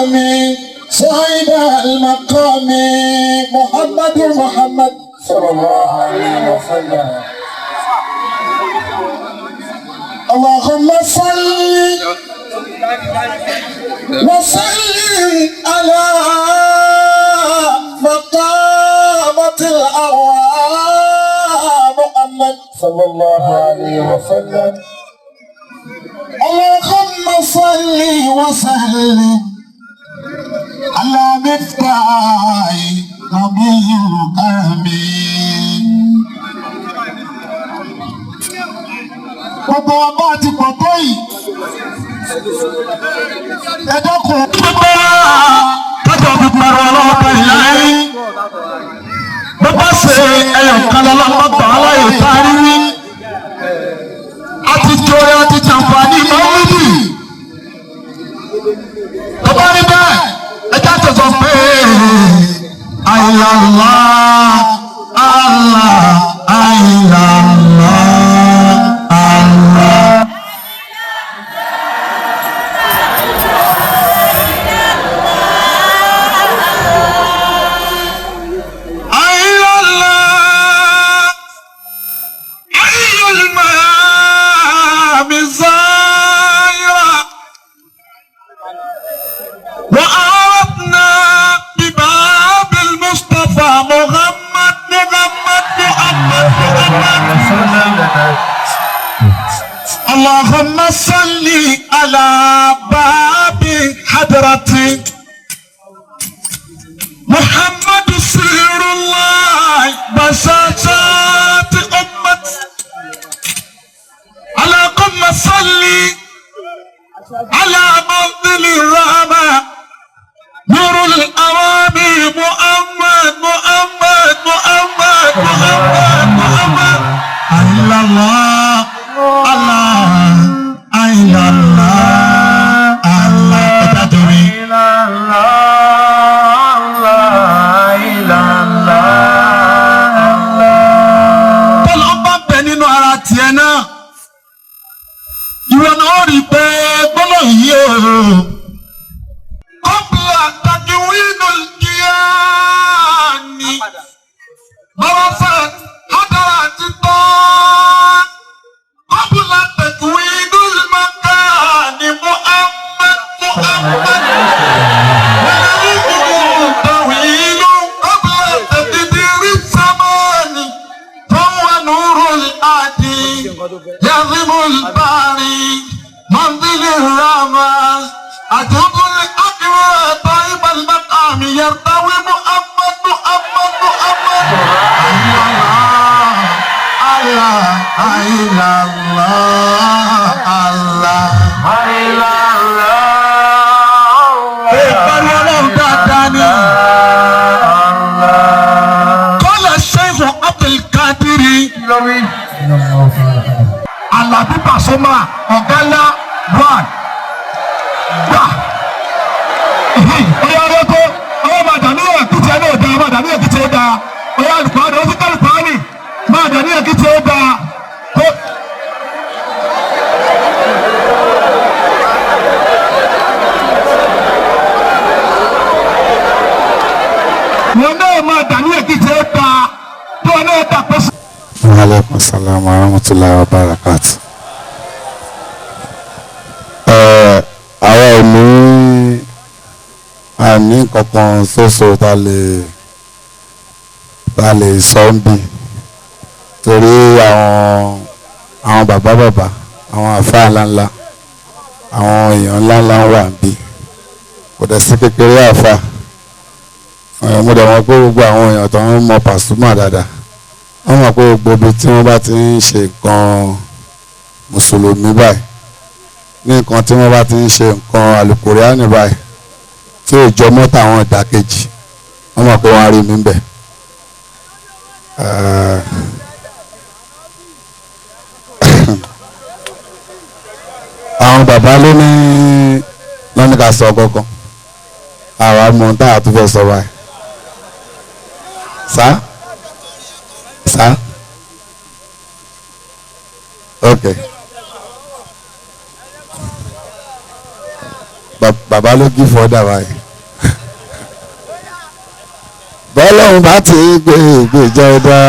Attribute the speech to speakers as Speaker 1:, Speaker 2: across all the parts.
Speaker 1: الكرم صاحب المقام محمد محمد
Speaker 2: صلى الله عليه وسلم.
Speaker 1: اللهم صل وسلم على مقامة الأرواح محمد
Speaker 2: صلى الله عليه وسلم.
Speaker 1: اللهم صل وسلم على مفتاح نبي الكرم. Gbogbo ọba ti pọ̀ tó yìí, ẹ dákun. Gbogbo tọ́jú gbogbo ẹ̀rọ ọlọ́wọ́ bẹ̀rẹ̀ láyé. Bó bá ṣe ẹyọ kan lọ́wọ́ gbà á láyè tá a rí rí. A ti jọrọ, a ti jàǹfààní mọ́wídì. Tó bá rí bẹ́ẹ̀, ẹ já tẹ̀sán pé àìlàlá àlà àìlàlá àlà.
Speaker 3: àìlàlá àìlùmọ̀ mi záyà. وأردنا بباب المصطفى محمد محمد محمد محمد. اللهم صل على باب حضرة محمد سر الله بشاشات أمة. على قم صل على منزل الرحمة نور الأوامر محمد محمد محمد محمد محمد.
Speaker 1: Allah, Allah, Allah, Allah. Ẹja torí. Tọ́lá ń bá bẹ nínú ara tiẹ̀ náà. Ìwọ náà ó rí i pé gbọ́dọ̀ yí o.
Speaker 3: قبل تكوين الكيان برزت حضرة الطان قبل تكوين المكان محمد محمد. والعمر طويل قبل تقدير الزمان فهو نور الآتي يعظم الباري منزل الرحمة أجود الأكبر طيب المقام يرتوي محمد محمد محمد.
Speaker 1: Allah, Allah, Allah. Ẹ pariwo Ọlọ́run dáadáa ni.
Speaker 3: Kọ́lá Sheikh Abdulkadir
Speaker 1: Àlàbí Pasuma ọ̀gá ńlá one gbà. Ọyá ọlọ́kọ́ ọwọ́ máa dàníyàn kí tiẹ̀ náà dáa, máa dàníyàn kí tiẹ̀ dáa. Ọyá àlùkùránì ó ti ká àlùkùránì, máa dàníyàn kí tiẹ̀ dáa. Wọn náà máa dàníyàn kí tiẹ̀ dáa tó náà dà pé.
Speaker 4: Wa alaikum salam wa rahmatullahi wa barakatuh. Àwa ò ní àní kankan ṣoṣo tá lè sọ ń bì torí àwọn bàbá bàbá, àwọn àfáà ńláńlá, àwọn èèyàn ńláńlá wà ń bì. Kò dẹ̀ sí kékeré àfáà. Mo dẹ̀ mọ̀ pé gbogbo àwọn èèyàn tó ń mọ Pasuma dáadáa, wọ́n mọ̀ pé gbogbo ibi tí wọ́n bá ti ń ṣe nǹkan mùsùlùmí báyìí, ní nǹkan tí wọ́n bá ti ń ṣe nǹkan àlùkùránì báyìí tí ò jọ mọ́ tàwọn ìdàkejì, wọ́n mọ̀ pé wọ́n á rí mi bẹ̀. Àwọn bàbá ló ní lọ́ní ká sọ kankan, àwa mọ̀ tá a tún fẹ́ sọ báyìí. Sá sá ok. Bàbá ló gí fọ́dà báyìí. Bọ́lọ́hún bá ti gbé ìgbèjà ọba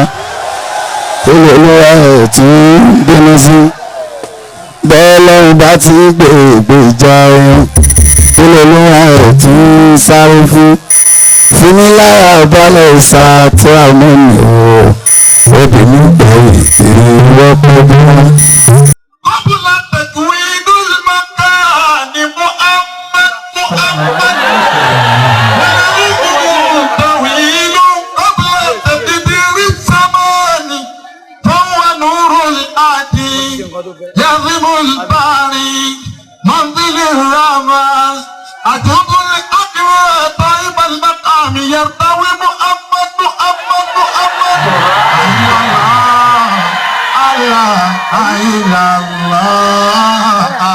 Speaker 4: tó lè lọ́wọ́ ẹ̀ tún bínú sí. Bọ́lọ́hún bá ti gbé ìgbèjà ọyàn tó lè lọ́wọ́ ẹ̀ tún sáré fún. Fúnilára balẹ̀ ìsà tí a mú mi o, obìnrin gbẹ̀yìn ìrìn wọ́pọ̀ bí.
Speaker 3: قبل تكوين المكان محمد محمد ولوه طويل قبل تقدير الزمان فهو نور الآتي يعظم الباري منزل الرمز أجود الأقوى طيب المقام يرتوي محمد محمد محمد الله الله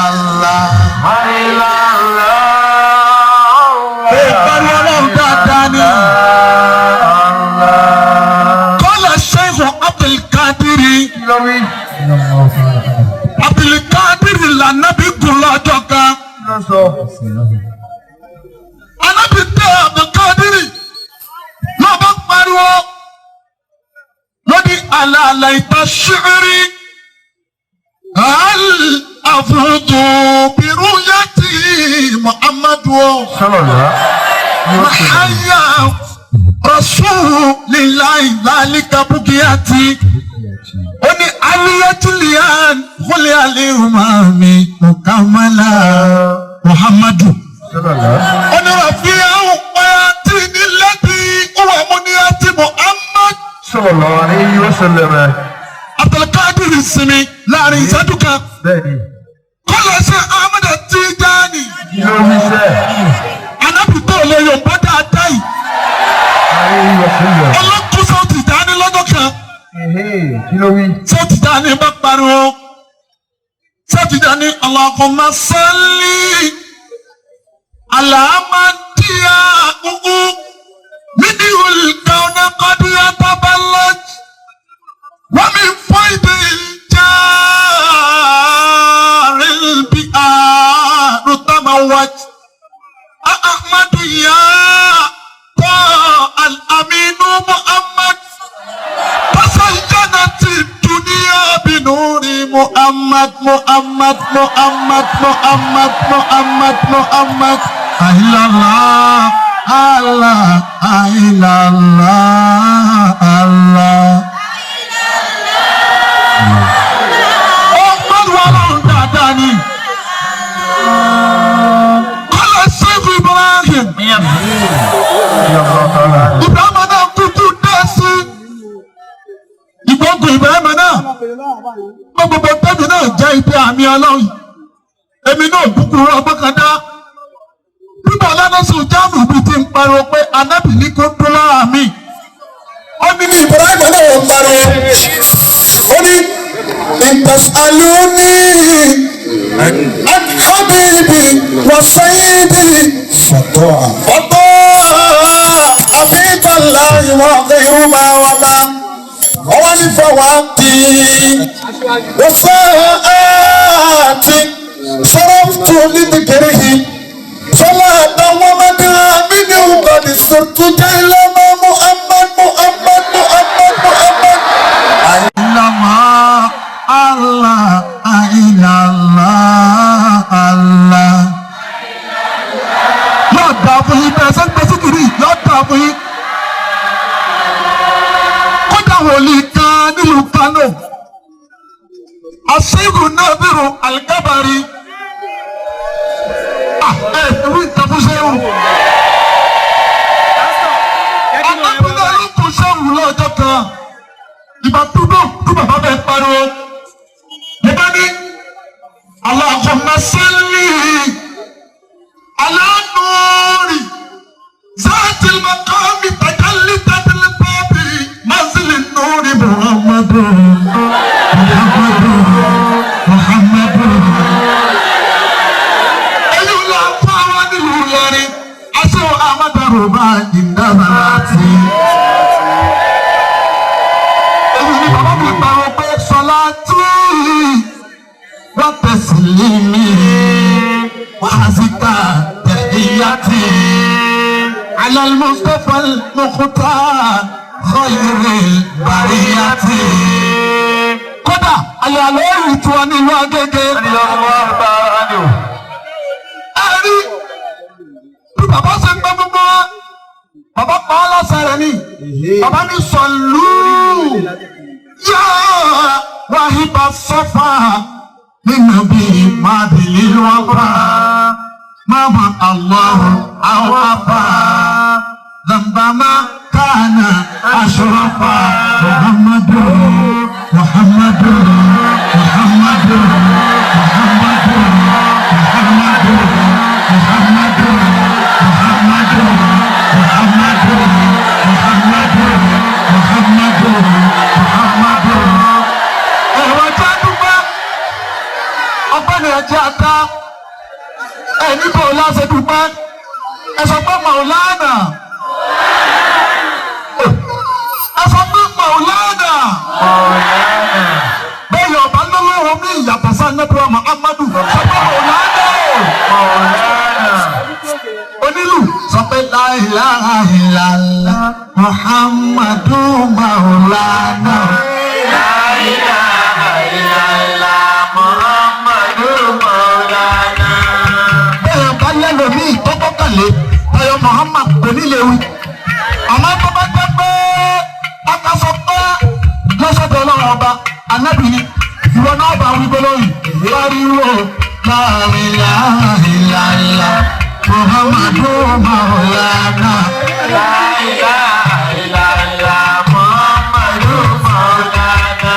Speaker 3: الله الله. Ìpariwo Ọlọ́run dáadáa ni. Kọ́lá Sheikh Abdulkadiri. Abdulkadiri lànàbí gùn lọ́jọ́ kan. Ànábì tẹ Abdulkadiri. Ló bá pariwo. Lóní àlàalà ìta ṣíírí. Hal afudu biruyati Muhammadu o. Mahaya Rasulillahi dhalika bugiyati. Ó ní aliyatuliyan kúlẹ̀ alihumami mukamala Muhammadu. Ó ní rafi'u qayati nílẹ̀dí wà múniyàtì Muhammad.
Speaker 2: Sallallahu alayhi wa sallam.
Speaker 3: Abdulkadir sinmi láàrin ìṣẹ́jú kan.
Speaker 2: Bẹ́ẹ̀ni.
Speaker 3: Kọ́lá ṣe Ahmed Tijani.
Speaker 2: Kí ló wí sẹ́?
Speaker 3: Anábì tó lè yọ̀ǹbá dáadáa yìí.
Speaker 2: Alayhi wa sallam.
Speaker 3: Ọlọ́kùn sọ Tijani lọ́jọ́ kan.
Speaker 2: Kí ló wí?
Speaker 3: Sọ Tijani bá pariwo. Sọ Tijani Allahumma salli ala man diya'uhu minhul kawna qad yataballaj wa min faydil jaril bi'aru tamawwaj. أحمد يا طه الأمين محمد فسجنت الدنيا بنور محمد محمد محمد محمد محمد محمد إلا الله الله إلا الله الله. Ọgbọ́n wa lọ́run dáadáa ni. Kọ́lá Ṣẹ́fù Ibrahim. Ibrahim náà kúkú dá sí. Ìgbógun Ibrahim náà. Gbogbo tẹ́mi náà jẹ́ ibi àmì Ọlọ́run. Èmi náà kúkú ọgbọ́n kan dá. Bíbọ̀ lánàṣù jáàmù bíi ti ń pariwo pé Anábì ní kó dún lára mi. Ó ní ní
Speaker 1: Ibrahim náà ń pariwo. Ó ní ìtàsálúní habibi wa sayyidi fọ̀tọ́ àbíbàláyé wa ghayru ma wa ma wọ́n ní fọwọ́ tí wọ́n sọ́ọ́tì sọ́rọ́tù nídìkìrìhì sọ́lá àtàwọn ọmọdé mi ní ọgbàdì sọ́tù jẹ́ ilé Muhammad Muhammad Muhammad Muhammad.
Speaker 3: Illallah, Allah, illallah, Allah. Yóò dà fún yín bẹ́ẹ̀ sẹ́ńtẹ́ síkìrì yóò dà fún yín. Kódà wòlíì kan nílùú Kánò. Àṣírù náà bírù Algábàrí. Ẹ ìwé ìtàkùn ṣéwù. Anábìlẹ̀ ló kún ṣéwù lọ́jọ́ kan. Ìgbà tó dùn tó bàbá bẹ́ẹ̀ pariwo. Mo bá ní Allahumma salli ala nuri zatil maqami tajalli tatil babi manzilin nuri Muhammadu Muhammadu Muhammadu. Èyí ló ń fún àwọn nílùú Ìlọrin, aṣọ àmàdàrú bá ìdábàrà tì. Èyí ni bàbá mi pariwo pé sọlá tí wọ́n tẹ̀sí lé mi wá síta البرية على المصطفى المختار خير البرية. Kódà àyàlẹ́ ìtura nílùú Agége. Ẹ̀rí bí bàbá ṣe ń gbọ́ gbogbo wa, bàbá pa á láṣẹ rẹ̀ ni. Bàbá ní sọ̀lú yá wàhíbà sọ́fà nínú bí màdìlí wọ́pá mama Allahu awafa zambama kana ashrafa Muhammadu Muhammadu Muhammadu Muhammadu Muhammadu Muhammadu Muhammadu Muhammadu Muhammadu Muhammadu Muhammadu. Ẹ̀rọ jẹ́ dúpẹ́, ọpẹ́ ni ẹ̀jẹ̀ àdá, ẹ̀ níbo láṣẹ dúpẹ́, ẹ sọ pé Màúlánà, ẹ sọ pé Màúlánà, bẹ́ẹ̀ yọ̀ ọ̀bá lọ́lọ́run ní ìyàtọ̀ sí Ànábì Muhammadu, sọ pé Màúlánà o. Onílù sọ pé la ilaha illallah Muhammadu Maulana.
Speaker 2: La ilaha illallah Muhammadu Maulana.
Speaker 3: Bẹ́ẹ̀ bá lẹ́lòmíì tọ́kọ́kànlé Tayo Muhammad kò ní lè wí. Àmọ́ tó bá jẹ́ pé aka sọ pé lọ́sọ̀tọ̀ ọlọ́run ọba Ànábì ni ìwọ náà bá wí gbólóyìn. Pariwo la ilaha illallah Muhammadu Maulana.
Speaker 2: La ilaha illallah Muhammadu Maulana.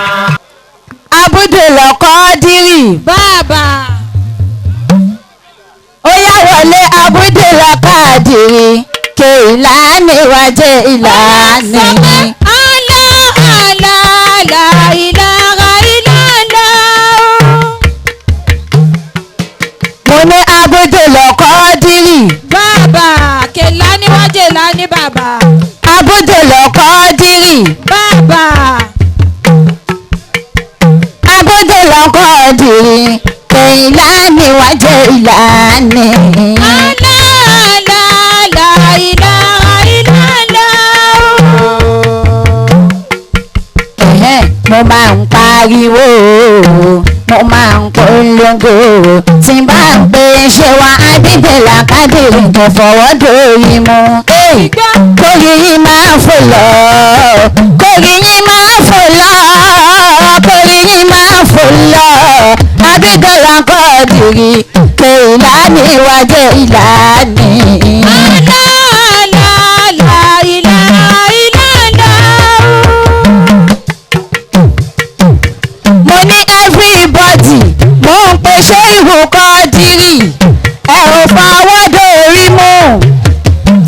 Speaker 5: Abudul Qadiri.
Speaker 6: Bàbá.
Speaker 5: Ó yá wọlé Abudul Qadiri. Keilani wa Jeilani.
Speaker 6: Sọ pé Allah Allah la ilaha illallah.
Speaker 5: Mo ní Abudul Qadiri.
Speaker 6: Bàbá Kelani wa Jelani bàbá.
Speaker 5: Abudul Qadiri.
Speaker 6: Bàbá.
Speaker 5: Abudul Qadiri. Keilani wa Jeilani.
Speaker 6: Allah Allah la ilaha illallah.
Speaker 5: Ẹ̀hẹ́n, mo máa ń pariwo, mo máa ń polongo, tí n bá ń pè ṣé wa Abídélà Kádìrì kò fọwọ́ dórí mu. Kórì yín máa fò lọ, kórì yín máa fò lọ, kórì yín máa fò lọ, Abídélà Kádìrì Keilani wa Jeilani.
Speaker 6: Allah Allah la ilaha illallah.
Speaker 5: Mo ní everybody, mo ń pe ṣé ìhù Kọ́dírì, ẹ ò fọwọ́ dórí mú,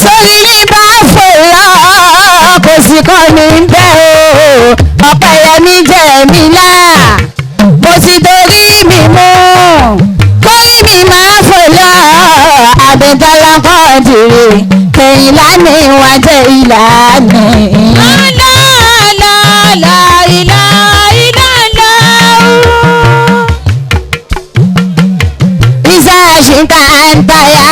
Speaker 5: torí yín bá fò lọ kò sí kan ní bẹ́ẹ̀ o. Ọ̀pẹ̀yẹmí jẹ́ mi là, mo ti dorí mi mú, kórí mi máa fò lọ. Abídọ́lá Kọ́dírì Keilani wa Jeilani.
Speaker 6: Allah Allah la ilaha illallah.
Speaker 5: Isa ṣìkà ń tayà.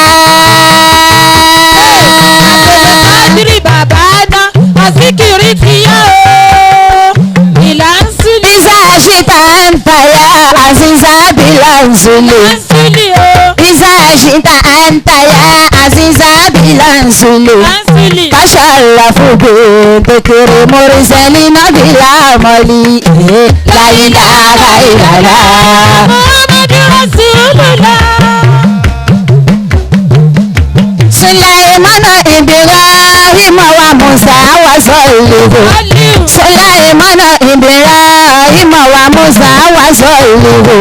Speaker 6: Kádírì bàbá dán, àsìkiri ti yá o. Ìlà ń súlì.
Speaker 5: Isa ṣìkà ń tayà, Aziza bìlà ń súlì.
Speaker 6: Ìlà ń súlì o.
Speaker 5: Isa ṣìkà ń tayà, Aziza bìlà ń súlì.
Speaker 6: Ìlà ń súlì.
Speaker 5: Tasharafu bi dhikri mursalina bila amali. La ilaha illallah.
Speaker 6: Muhammadu Rasulullah.
Speaker 5: Sulaimana Ibrahim wa Musa wa Solihu.
Speaker 6: Aliu.
Speaker 5: Sulaimana Ibrahim wa Musa wa Solihu.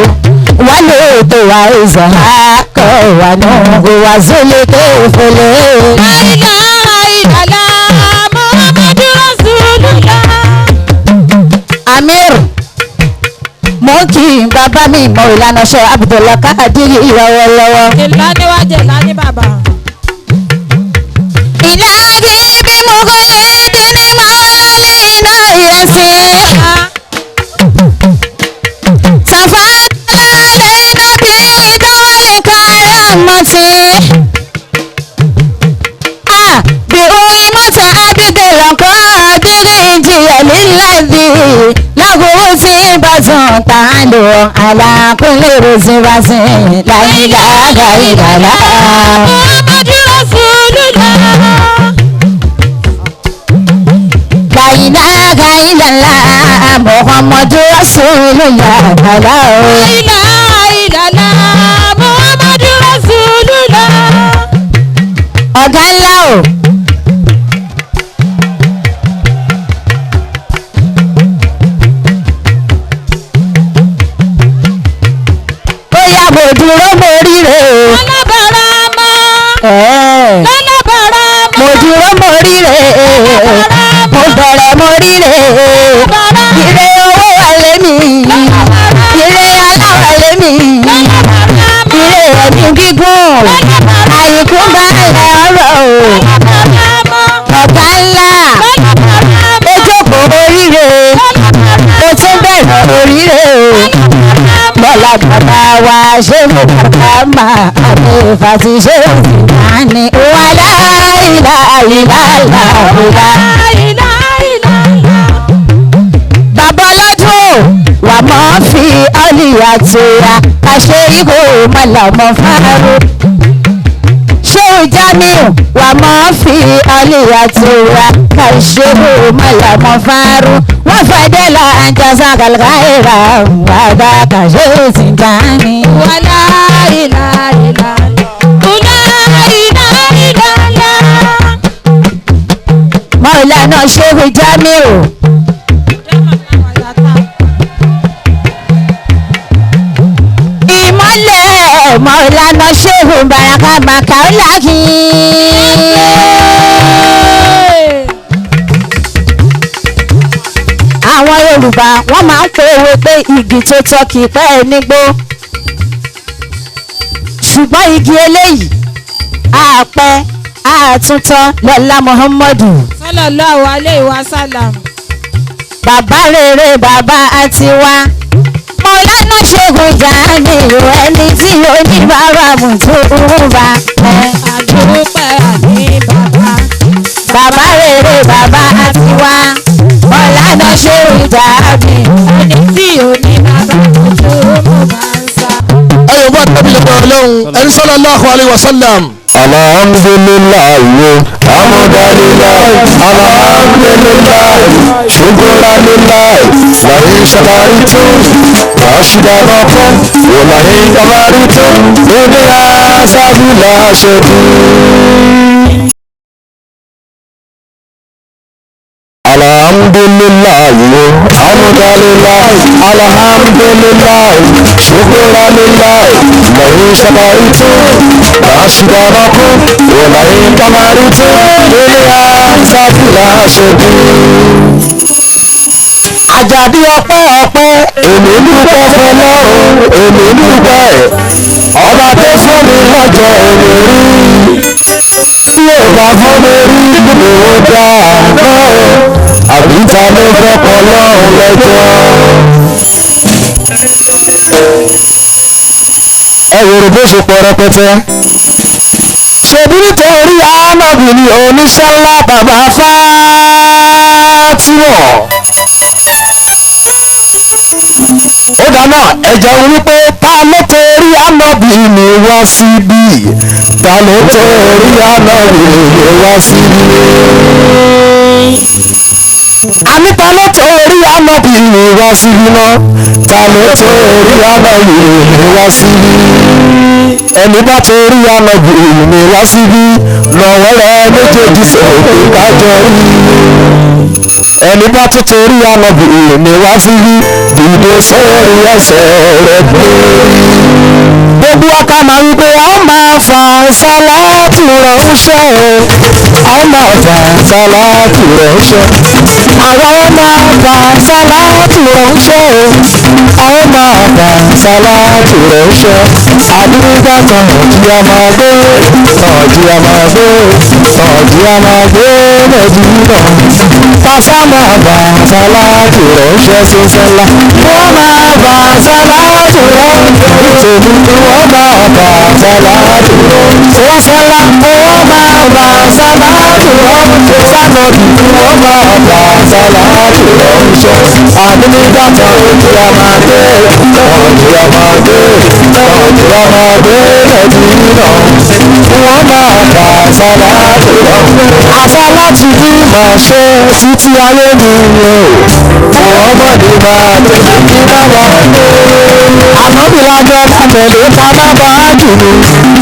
Speaker 5: Wa Lutu wa Ishaq wa Nuhu wa Zulkifli.
Speaker 6: La ilaha illallah. Muhammadu Rasulullah.
Speaker 5: Amir, mo ń kí bàbá mi mọ ìlànà ṣe Abdul Qadiri lọ́wọ́lọ́wọ́.
Speaker 6: Kelani wa Jelani bàbá.
Speaker 5: Ìlàgì bí mo kò lè dín ní màálí iná ìyẹn sí. Tafadala alaina bi dawli karamati. Wàlíláàdì lágòwò sí ìbátan tààlù àlàkùnlé rosìnbàṣìn láìláìláìlá.
Speaker 6: Muhammadu Rasulullah.
Speaker 5: Láìláìláìlá Muhammadu Rasulullah.
Speaker 6: Láìláìlá Muhammadu Rasulullah.
Speaker 5: Ọ̀gá ńlá o. Bóyá mo dúró mo ríre o.
Speaker 6: Lálábàárà mọ́.
Speaker 5: Ẹ̀ẹ́.
Speaker 6: Lálábàárà mọ́.
Speaker 5: Mo dúró mo ríre. Mo bẹ̀rẹ̀ mo ríre. Ire owó wà lémi. Ire aláwà lémi. Ire ẹ̀mí gígùn. Àyíkú bá ilẹ̀ ọ̀rọ̀ o. Ọ̀gá ńlá. Mo jókòó oríire. Mo tún bẹ̀rẹ̀ oríire o. Bọ́lá bàbá wa ṣé mo bàbá máa àmì ìfàtí ṣé òsì wà láìláìláìláìlá. Bàbá ọlọ́dún ò wà mọ́ fi ọ́lìyà tura kàṣe ihò mọ̀lọ́mọ́ fáró. Ṣé o Jamiu wà mọ́ fi ọ́lìyà tura kàṣe ihò mọ̀lọ́mọ́ fáró. Wọ́n fẹ́ la àjọsà kàlùkàìrà bàbá kàṣe òsì dání.
Speaker 6: Wàláìláìlá. Láìláìláìlá.
Speaker 5: Mọ̀lánà Ṣéhu Jamiu. Ìmọ̀lẹ̀ Mọ̀lánà Ṣéhu Baraka Makaulaki. Àwọn Yorùbá wọ́n máa ń pe owó pé igi tó tọ́ kì í pẹ́ ẹ nígbó. Ṣùgbọ́n igi eléyìí àpẹ àtúntọ́ lọ́lá Muhammadu.
Speaker 6: Sallallahu alayhi wa sallam.
Speaker 5: Bàbá rere bàbá àti wa. Mọ̀lánà Ṣẹ́gun Jamiu ẹni tí oníbàárà mú tó ń bá.
Speaker 6: Àdúpẹ́ àní bàbá.
Speaker 5: Bàbá rere bàbá àti wa. Mọ̀lánà Ṣẹ́gun Jamiu.
Speaker 6: Ẹni tí ò ní bàbá tó mú bá ń sá.
Speaker 1: Ẹyọ bá tẹ́bi lọ́dọ̀ Ọlọ́run ẹni sallallahu alaihi wasallam.
Speaker 4: Alhamdulillahi, alhamdulillahi, alhamdulillahi, shukran lillahi, la in shakartum la azidannakum, wa la in kafartum inna azabi lashadid. Alhamdulillahi, alhamdulillahi, alhamdulillahi, shukran lillahi, la in shakartum la azidannakum, wa la in kafartum inna azabi lashadid. Àjàdí ọpẹ́ ọpẹ́, èmi dúpẹ́ fọlọ́run, èmi dúpẹ́ ọba tó fún mi lọ́jọ́ èmi rí. Tí ò bá fún mi rí ìwò dá náà, àbí ta ló fẹ́ kọ́ lọ́run lẹ́jọ́. Ẹ wòrò bó ṣe pọ̀ rẹpẹtẹ. Ṣèbí nítorí Ahmadu ni oníṣẹ́ ńlá bàbá Fátímọ̀. Ó dáná ẹ̀jẹ̀ wípé ta ló torí ànábì mi wá síbí, ta ló torí ànábì mi wá síbí. Àní ta ló torí ànábì mi wá síbí náà, ta ló torí ànábì mi wá síbí. Ẹni bá torí ànábì mi wá síbí, lọ́wọ́ rẹ méjèèjì sọ̀rọ̀ kájọ rí. Ẹni bá tún torí ànábì mi wá síbí, dìde sórí ẹsẹ̀ rẹ̀ gbé. Gbogbo aka máa ń gbé a máa fa sálátù ránṣẹ́ o, a máa fa sálátù ránṣẹ́. Àwa máa fa sálátù ránṣẹ́ o, a máa fa sálátù ránṣẹ́. Àdúgbò tọ̀jú a máa gbé, tọ̀jú a máa gbé, tọ̀jú a máa gbé Mẹ̀dínà. Fàṣà máa fa sálátù ránṣẹ́ sísẹ́lá. Wọ́n máa fa sálátù ránṣẹ́ nítorí wọ́n máa fa sálátù ránṣẹ́. Sísẹ́lá wọ́n máa fa sálátù ránṣẹ́ sánàbì wọ́n máa fa
Speaker 1: àsálàtù ránṣẹ́. Àní nígbà táwọn tí a máa dé, táwọn tí a máa dé, táwọn tí a máa dé Mẹ̀dínà, wọ́n máa bá àsálàtù ránṣẹ́. Àsálàtù ní màá ṣe títí ayé mi o. Muhammadu máa tẹ̀lé kí má bàa dé. Ànábì lájọ máa tẹ̀lé ká má bàa jù mí.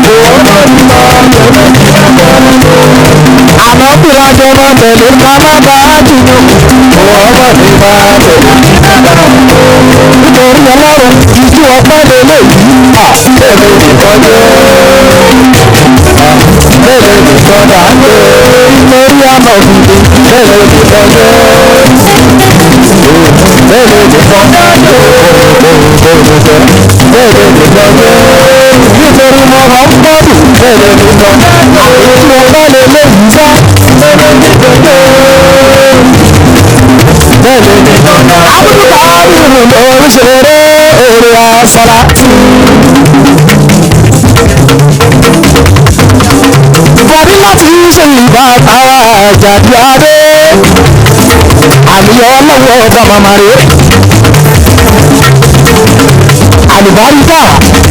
Speaker 1: Muhammadu máa tẹ̀lé kí má bàa dé. Ànábì lájọ máa tẹ̀lé ká má bàa jù mí. Muhammadu máa tẹ̀lé kí má bàa dé. Nítorí Ọlọ́run ìjú ọpẹ́ lélẹ́yìí. Bẹ́ẹ̀ nìkan jẹ́. Bẹ́ẹ̀ nìkan dà pé. Nítorí ànábì bẹ́ẹ̀ nìkan jẹ́. Bẹ́ẹ̀ nìkan bẹ́ẹ̀ nìkan jẹ́. Nítorí mo máa ń gbọ́dù bẹ́ẹ̀ nìkan. Ìjú ọpẹ́ lélẹ́yìí sá. Bẹ́ẹ̀ nìkan jẹ́. Bẹ́ẹ̀ nìkan jẹ́. Abúlé káàdì lóríṣiríṣi èrè àsálàtù. Bọ̀dí láti ṣe ìbá àwa àjàdí adé. Àmì ọlọ́wọ́ ọba màmá rè. Àlùbáríkà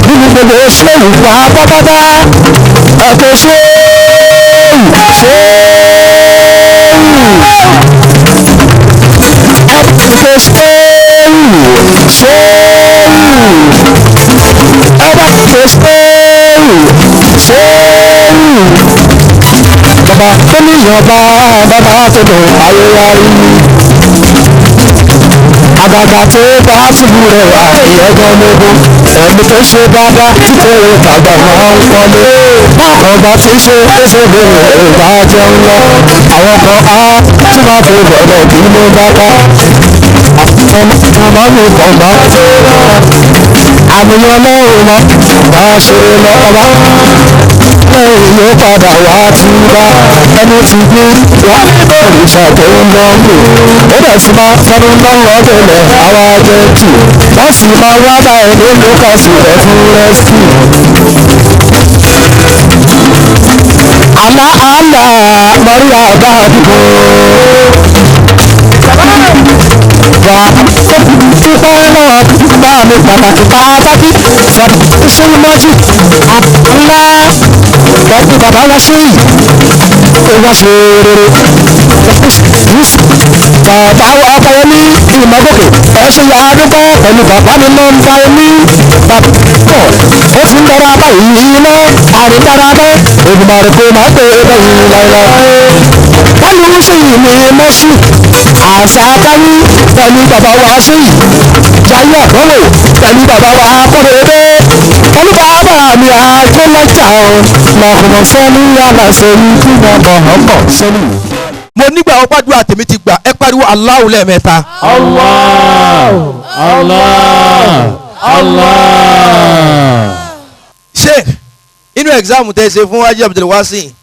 Speaker 1: nínú gbogbo ṣéwù pátápátá. Ẹ̀kọ́ ṣéwù ṣéwù. Ẹ̀kọ́ ṣéwù ṣéwù. Ẹ̀bá ṣe ṣéwù ṣéwù. Bàbá tó ní ìyọ̀bá bàbá tó lò ayé wá rí. Àgàgà tó bá tìlú rẹ̀ wá ìyẹ́gàn lógún. Ẹni tó ṣe dáadáa títẹ̀rẹ̀ tàgbà máa ń pọ́nlé. Bákan bá ti ṣe ẹsẹ̀ bẹ̀rẹ̀ ìbá jẹun lọ. Àwọn kan á tún máa fi bọ̀dọ̀ bí ló bá ká. Ọmọ mi kàn bá tó lọ. Àmìyàn lọ́rùn máa bá ṣe lọ́ba. Lẹ́yìn yóò padà wá túbá. Ẹni tí bí wọ́n ní òrìṣà tó ń lọ lò. Ó dẹ̀ sì máa fẹnu lọ́wọ́ délẹ̀ àwa jẹ́ tù. Wọ́n sì máa wá bá ẹni ló kà sílẹ̀ fún rẹ́síkì. Àlá àlá Maria bá dùgbò. Wà á dúpẹ́ lọ́wọ́ bá mi pàtàkì pàtàkì ṣẹ́yìnmọ́jì ńlá pẹ̀lú bàbá wa ṣe yìí ó wá ṣe rere. Bàbá wa Ọpẹ́yẹmí Ìmọ̀gòkè ẹ ṣe yà á dúpẹ́ pẹ̀lú bàbá mi nọ́mbà ẹ̀mí bàbá pọ̀ ó ti ń dára báyìí iná àrídára mọ́ Èdùmàrè kò máa pè é bẹ́yìn láéláé. Pẹ̀lú ṣèyí mi mọ́ṣú àṣà káwí pẹ̀lú bàbá wa ṣèyí jayé àdánwò pẹ̀lú bàbá wa akọ́rẹ́dẹ́ pẹ̀lú bàbá mi àjọlọ́jà lọ́kùnrin sẹ́ni aláṣẹ yìí kí wọ́n bọ̀ ọ̀pọ̀ sẹ́ni.
Speaker 7: Mo nígbà wọn gbàdúrà tèmi ti gbà ẹ pariwo Allahu lẹ́ẹ̀mẹ́ta.
Speaker 2: Allah, Allah, Allah.
Speaker 7: Sheikh inú ẹ̀gzáàmù tẹ́ ṣe fún Haji Abdulwasi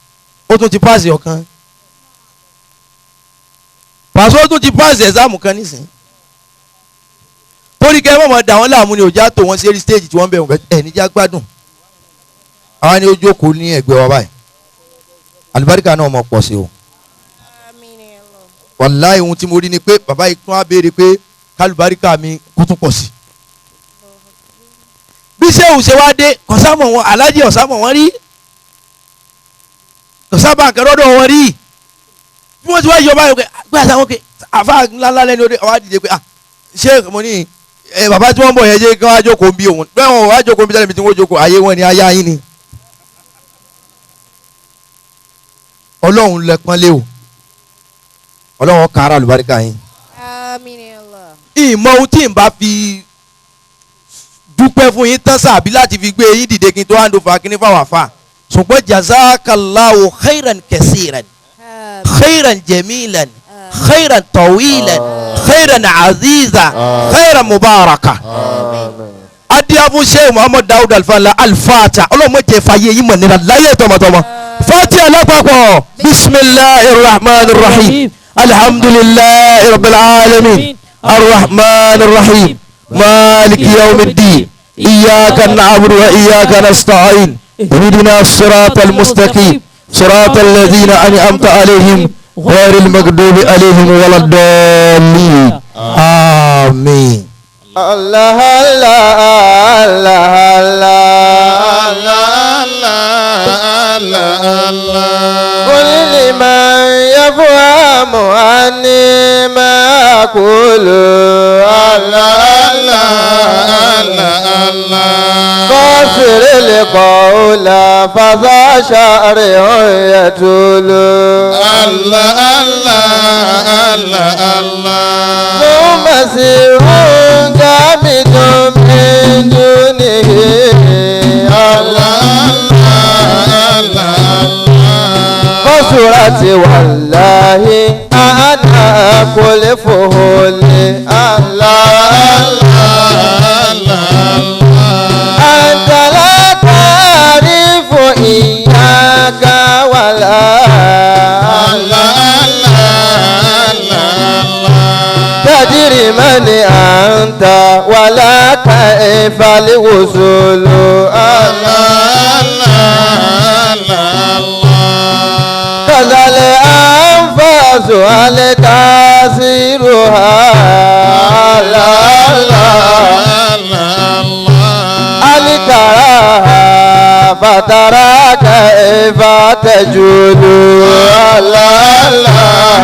Speaker 7: ó tún ti páàsì ọ̀kan pàṣẹ ó tún ti páàsì ẹ̀gzáàmù kan nísìnyí torí kẹ́ ẹ mọ̀mọ́ dà wọ́n láàmú ni òjá tó wọ́n sí eré stéèjì tí wọ́n bẹ̀ wọ́n ẹ̀ níjà gbádùn àwa ni ó jókòó ní ẹ̀gbẹ́ wa báyìí àlùbáríkà náà mọ̀ pọ̀ sí o wàláhì ohun tí mo rí ni pé bàbá yìí tún á béèrè pé kálùbáríkà mi kó tún pọ̀ sí bí sẹ́wù ṣe wá dé kọ̀sámọ̀ wọn alájì ọ̀sámọ̀ wọn rí kọ̀sábà kẹrọ́dọ̀ wọn rí bí wọ́n ti wá yọ báyìí pé pé àtàwọn kẹ àfa ńláńlá lẹ́nu ọdẹ ọwọ́ àdìde pé ah ṣé mo ní ẹ bàbá tí wọ́n ń bọ̀ yẹn jẹ́ kí wọ́n á jókòó ń bí òun bẹ́ẹ̀ wọn wá jókòó ń bí tẹ́lẹ̀ mi tí wọ́n jókòó ayé wọn ni ayé ayín ni. Ọlọ́run lẹ pọ́nlé o Ọlọ́run kára àlùbáríkà yín. Ìmọ̀ ohun tí n bá fi dúpẹ́ fún yín tán sàbí láti fi gbé yín dìde kí n tó hand over kíní fáwọn àfa ṣùgbọ́n jazakallahu khairan kẹsìrán khairan jamilan khairan tawilan khairan aziza khairan mubaraka. Adiafu Sheikh Muhammad Dawud Alfala Alfata ọlọ́mọ jẹ́ fàyè yín mọ̀ nira láyé tọmọtọmọ. Fatiha lápapọ̀ bisimilahi rahman rahim alhamdulilayi rabbil alamin arrahman rahim maliki yawmiddin iyyaka na'budu wa iyyaka nasta'in ihdina as-sirata al-mustaqim sirata alladhina an'amta alayhim
Speaker 1: غير المغضوب عليهم ولا الضالين آمين.
Speaker 8: الله الله الله الله الله الله قل لمن يفهم عني ما أقول الله الله الله الله قصر القول فذا شعر يطول الله الله الله الله ثم سير جامد من دونه الله الله الله فصورة والله أنا كلفه الله الله أنت لا تعرف إياك ولا الله تدري من أنت ولا كيف الوصول الله الله الله كذا الأنفاس هل تأثيرها الله الله هل تراها فترى كيف تجول الله الله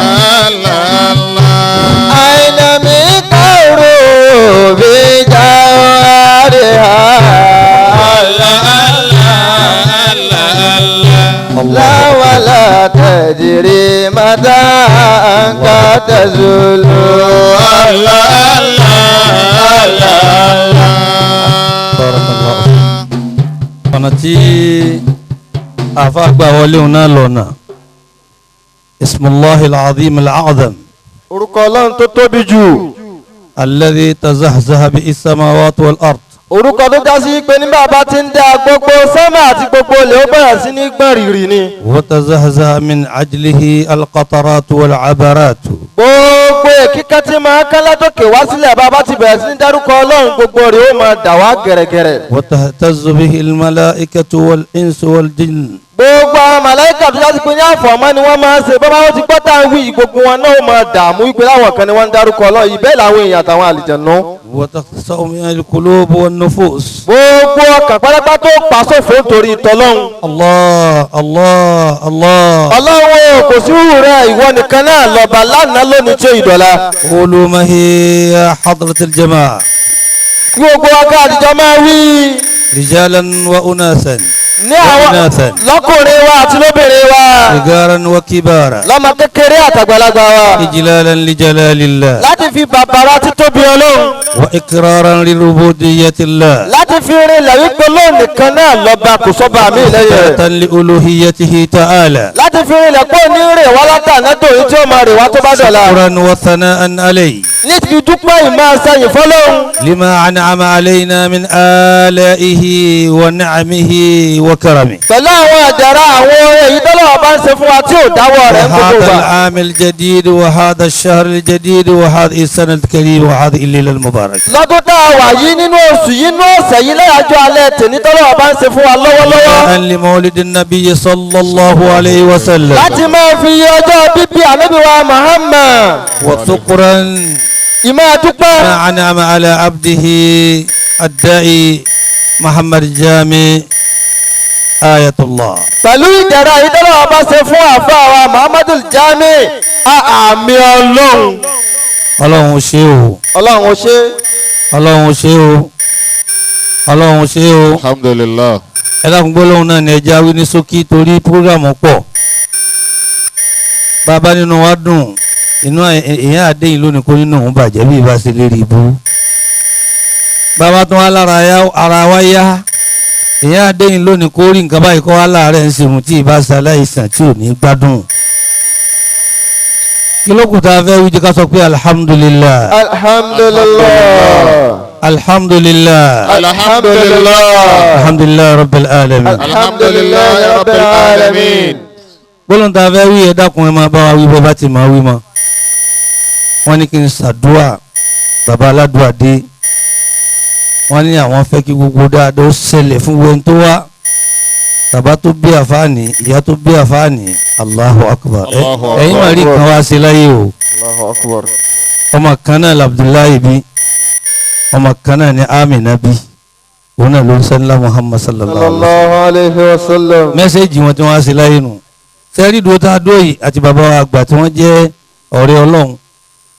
Speaker 8: أين من قلوب جوارها لا ولا تدري متى أنك تزول الله الله.
Speaker 7: Ọ̀nà tí àfa gbà wọlé òun náà lọ́nà ismullahi al-azim al-a'zam.
Speaker 8: Orúkọ Ọlọ́run tó tóbi jù.
Speaker 7: Alladhi tazahzaha bi as-samawati wal-ard.
Speaker 8: Orúkọ tó já sí pé ní bàbá ti ń dá gbogbo sánmà àti gbogbo ilẹ̀ ó bẹ̀rẹ̀ sí ní gbọ̀n rìrì ni.
Speaker 7: Wa tazahzaha min ajlihi al-qatarat wal-abarat.
Speaker 8: Gbogbo èkíkẹ́ tí máa kán látòkè wá sílẹ̀ bàbá ti bẹ̀rẹ̀ sí ní dárúkọ Ọlọ́run gbogbo rẹ̀ ó máa dà wá gẹ̀rẹ́gẹ̀rẹ́.
Speaker 7: Wa tahtazzu bihi al-mala'ikatu wal-insu wal-jinn.
Speaker 8: Gbogbo àwọn màláìkà tó já sí pé ní àfọ̀mọ́ ni wọ́n máa ń ṣe bọ́bá wọn ti gbọ́ tá à ń wí gbogbo wọn náà ó máa dààmú wípé láwọn kan ni wọ́n ń dárúkọ Ọlọ́run yìí bẹ́ẹ̀ làwọn èèyàn àtàwọn àlìjànnú.
Speaker 7: Wa takhsa'u min al-qulub wan-nufus.
Speaker 8: Gbogbo ọkàn pátápátá tó pa sófo nítorí tọlọ́hun.
Speaker 7: Allah Allah Allah.
Speaker 8: Ọlọ́run kò sí wúrú rẹ̀ ìwọ nìkan náà lọ́ba lánàá lónìí tí ó ìdọ̀la.
Speaker 7: Qulu ma hiya hadrat al-jama'a.
Speaker 8: Kí gbogbo ọkàn àtijọ́ máa wí.
Speaker 7: Rijalan wa unasan.
Speaker 8: Ní àwọn lọ́kùnrin wa àti lóbìnrin wa.
Speaker 7: Sigaran wa kibara.
Speaker 8: Lọ́mọ kékeré àtàgbàlagbà wa.
Speaker 7: Ijlalan li jalalillah.
Speaker 8: Láti fi bàbàrà títóbi Ọlọ́run.
Speaker 7: Wa iqraran li rububiyyatillah.
Speaker 8: Láti fi rinlẹ̀ wípé Ọlọ́run nìkan náà lọ́ba kò sọ́ba mi lẹ́yìn rẹ̀.
Speaker 7: Ithbatan li uluhiyyatihi ta'ala.
Speaker 8: Láti fi rinlẹ̀ pé òní rè wá látàná tòun tí ó máa rè wá tó bá dọ̀la.
Speaker 7: Shukran wa thana'an alayhi.
Speaker 8: Ní ti dúpẹ́ ìmọ̀ sẹ́yìn fọ́lọ́run.
Speaker 7: Lima an'ama alayna min ala'ihi wa ni'amihi wa karamihi.
Speaker 8: Pẹ̀lú àwọn àjàrà àwọn oore èyí tọ́lọ́wọ́ bá ń ṣe fún wa tí ò dáwọ́ rẹ̀ ń gbogbo
Speaker 7: وهذا
Speaker 8: wa.
Speaker 7: العام الجديد وهذا الشهر الجديد وهذه السنة الكريمة وهذه الليلة المباركة.
Speaker 8: Lọ́dún tá a wà yìí nínú oṣù yìí nínú ọ̀sẹ̀ yìí lẹ́yàjọ́ alẹ́ tèmi tọ́lọ́wọ́ bá ń ṣe fún wa lọ́wọ́lọ́wọ́.
Speaker 7: أن لمولد النبي صلى الله عليه وسلم.
Speaker 8: Láti máa fi ọjọ́ bíbí Ànábì wa Muhammad.
Speaker 7: وشكرا
Speaker 8: Ìmọ̀ àdúpẹ́.
Speaker 7: ما أنعم على عبده الداعي محمد جامي آية الله.
Speaker 8: Pẹ̀lú ìdẹ̀ra yìí tọ́lọ́wọ́ bá ṣe fún àfáà wa Muhammadu Jami àmì Ọlọ́run.
Speaker 7: Ọlọ́run ṣe o.
Speaker 8: Ọlọ́run ṣe.
Speaker 7: Ọlọ́run ṣe o. Ọlọ́run ṣe o.
Speaker 4: Alhamdulillah.
Speaker 7: Ẹ dákun gbólóhùn náà ni ẹja wí ní ṣókí torí púrógàmù pọ̀. Bàbá nínú wa dùn inú èèyàn àdéhìn lónìí kó nínú òun bàjẹ́ bí ìbá ṣe lérí ibú. Bàbá tún wá lára ara wa yá èèyàn àdéhìn lónìí kó rí nǹkan báyìí kó wá láàárẹ̀ ń ṣeun tí ìbá ṣe aláìsàn tí ò ní gbádùn. Kí ló kù tá a fẹ́ wí jẹ́ ká sọ pé alhamdulillah.
Speaker 8: Alhamdulillah.
Speaker 7: Alhamdulillah.
Speaker 4: Alhamdulillah.
Speaker 7: Alhamdulillah rabbil alamin.
Speaker 4: Alhamdulillah rabbil alamin.
Speaker 7: Gbólóhùn tá a fẹ́ wí ẹ dákun ẹ máa bá wa wí bọ́ bá ti máa wí mọ́. Wọ́n ní kí n ṣàdúà bàbá aládùá dé. Wọ́n ní àwọn fẹ́ kí gbogbo dáadáa ó ṣẹlẹ̀ fún wọn tó wá. Bàbá tó bí àfáàní, ìyá tó bí àfáàní, Allahu Akbar. Ẹ̀yin máa rí kan wá sí láyé o.
Speaker 8: Allahu Akbar.
Speaker 7: Ọmọ kan náà l'Abdullahi bí, ọmọ kan náà ni Amina bí, òun náà ló ń sẹ́ńlá Muhammad sallallahu
Speaker 8: alayhi wa sallam.
Speaker 7: Mẹ́sẹ̀gì wọn tí wọ́n á sí láyé nù. Sẹ́rí dúró tá a dó yìí àti bàbá wa àgbà tí wọ́n jẹ́ ọ̀rẹ́ Ọlọ́run.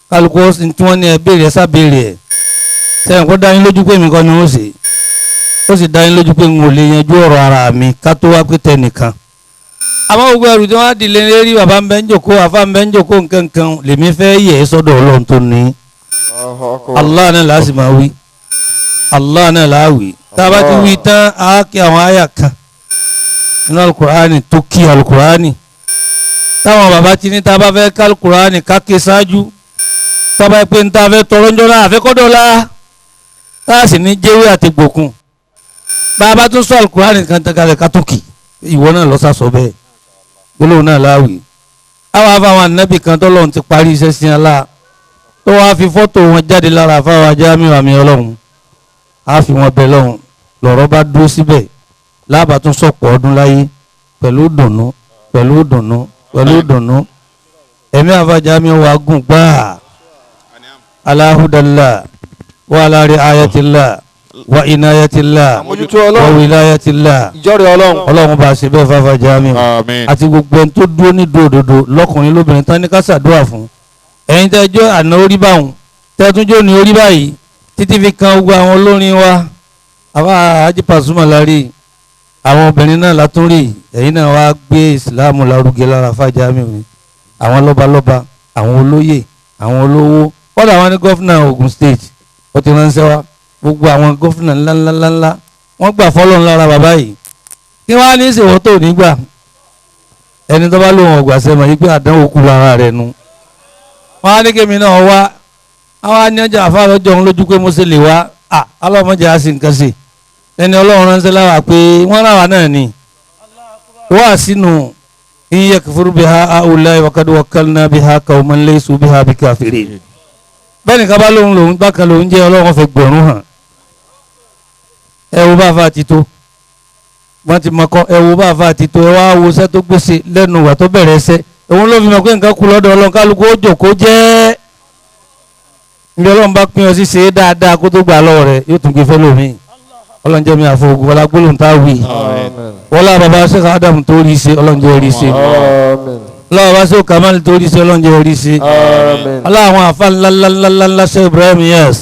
Speaker 7: Kálukú tí wọ́n ní ẹ béèrè ẹ sábéèrè ẹ̀. Sẹ́yìn kó dá yín lójú pé mi kọ́ ni ó ṣe. Ó sì dá yín lójú pé n ò lè yanjú ọ̀rọ̀ ara mi ká tó wá pé tẹnìkan. Àmọ́ gbogbo ẹrù tí wọ́n á dìlé lérí bàbá ń bẹ́ ń jòkó àfa ń bẹ́ ń jòkó nkankan lèmi fẹ́ yẹ̀ ẹ́ sọ́dọ̀ Ọlọ́run tó ní. Allah náà là á sì máa wí. Allah náà là á wí. Tá a bá ti wí tán á kí àwọn àyà kan nínú alukur'ani tó kí alukur'ani. Táwọn bàbá ti ní tá a bá fẹ́ ká alukur'ani ká ké ṣáájú. Tá a bá pé ní tá a fẹ́ tọrọ ń jọ́lá àfẹ́kọ́dọ̀lá. Tá a sì ní jẹ́wé àti gbòkun. Bá a bá tún sọ alukur'ani kan tán kalẹ̀ ká tó kì. Ìwọ náà lọ sàsọ bẹ́ẹ̀. Gbólóhùn náà láwì. Àwọn afáwọn ànábì kan tọ́lọ́run ti parí iṣẹ́ sí alá. Tó wáá fi fọ́tò wọn jáde lára afáwọn Jamiu àmì Ọlọ́run. Á fi wọn bẹ lọ́hùn. Lọ̀rọ̀ bá dúró síbẹ̀. Láàbà tún sọ̀pọ̀ ọdún láyé pẹ̀lú dùnnú pẹ̀lú dùnnú pẹ̀lú dùnnú. Ẹ̀mí àfa Jamiu wa gùn gbáà. Aláhùdàlá wa ala ri'ayatillah wa inayatillah wa wilayatillah. Ọlọ́run bá a ṣe bẹ́ẹ̀ fáfá Jamiu àti gbogbo ẹni tó dúró ní dòdòdó lọ́kùnrin lóbìnrin tán ní ká ṣàdúrà fún. Ẹ̀yin tẹ́ jọ àná orí báwọn tẹ́túnjó ní orí báyìí títí fi kan gbogbo àwọn olórin wa àwa Haji Pasuma lárí àwọn obìnrin náà látún rí ẹ̀yin náà wá gbé ìsìláàmù lárugẹ lára fá Jamiu ni. Àwọn lọ́balọ́ba, àwọn olóyè, àwọn olówó, kọ́dà àwọn ní gọ́fìnà Ogun State ó ti ránṣẹ́ wá. Gbogbo àwọn gọ́fìnà ńláńláńlá wọ́n gbà fọ́lọ́run lára bàbá yìí. Kí wọ́n á ní ìṣèwọ́ tó nígbà ẹni tó bá lóun ọ̀gbà sẹ́mọ̀ yìí pé àdánwò kú lára rẹ̀ nu. Wọ́n á ní kémi náà wá àwọn á ní ọjà àfa lọ́jọ́ òun lójú pé mo ṣe lè wá à ọlọ́mọdé á sì nǹkan ṣe. Ẹni Ọlọ́run ránṣẹ́ láwà pé wọ́n ráwà náà ni. Wọ́n á sínú in yakfur biha ha'ula'i wa qad wakkalna biha qauman laysu biha bikafirin. Bẹ́ẹ̀ni ká bá lóun lòun bákan lòun jẹ́ Ọlọ́run fẹ́ gbọ̀rún hàn. Ẹ wo bá fa ti tó wọ́n ti mọ̀ kọ́ ẹ wo bá fa ti tó ẹ wá wo iṣẹ́ tó gbèsè lẹ́nu wà tó bẹ̀rẹ̀ ẹsẹ̀ òun ló fi mọ̀ pé nǹkan kú lọ́dọ̀ Ọlọ́run kálukú ó jòkó jẹ́. Ní Ọlọ́run bá pín ọ sí ṣe é dáadáa kó tó gbà lọ́wọ́ rẹ̀ yóò tún gbé fẹ́ lómi. Ọlọ́run jẹ́ mi àfọwọ́gùn wọlá gbólóhùn tá a wí. Wọlá bàbá Sheikh Adam tó rí ṣe Ọlọ́run jẹ́ rí ṣe. Ọlọ́run bàbá Sheikh Kamal tó rí ṣe Ọlọ́run jẹ́ rí ṣe. Ọlọ́run àwọn àfa ńláńláńláńlá Sheikh Ibrahim Niass,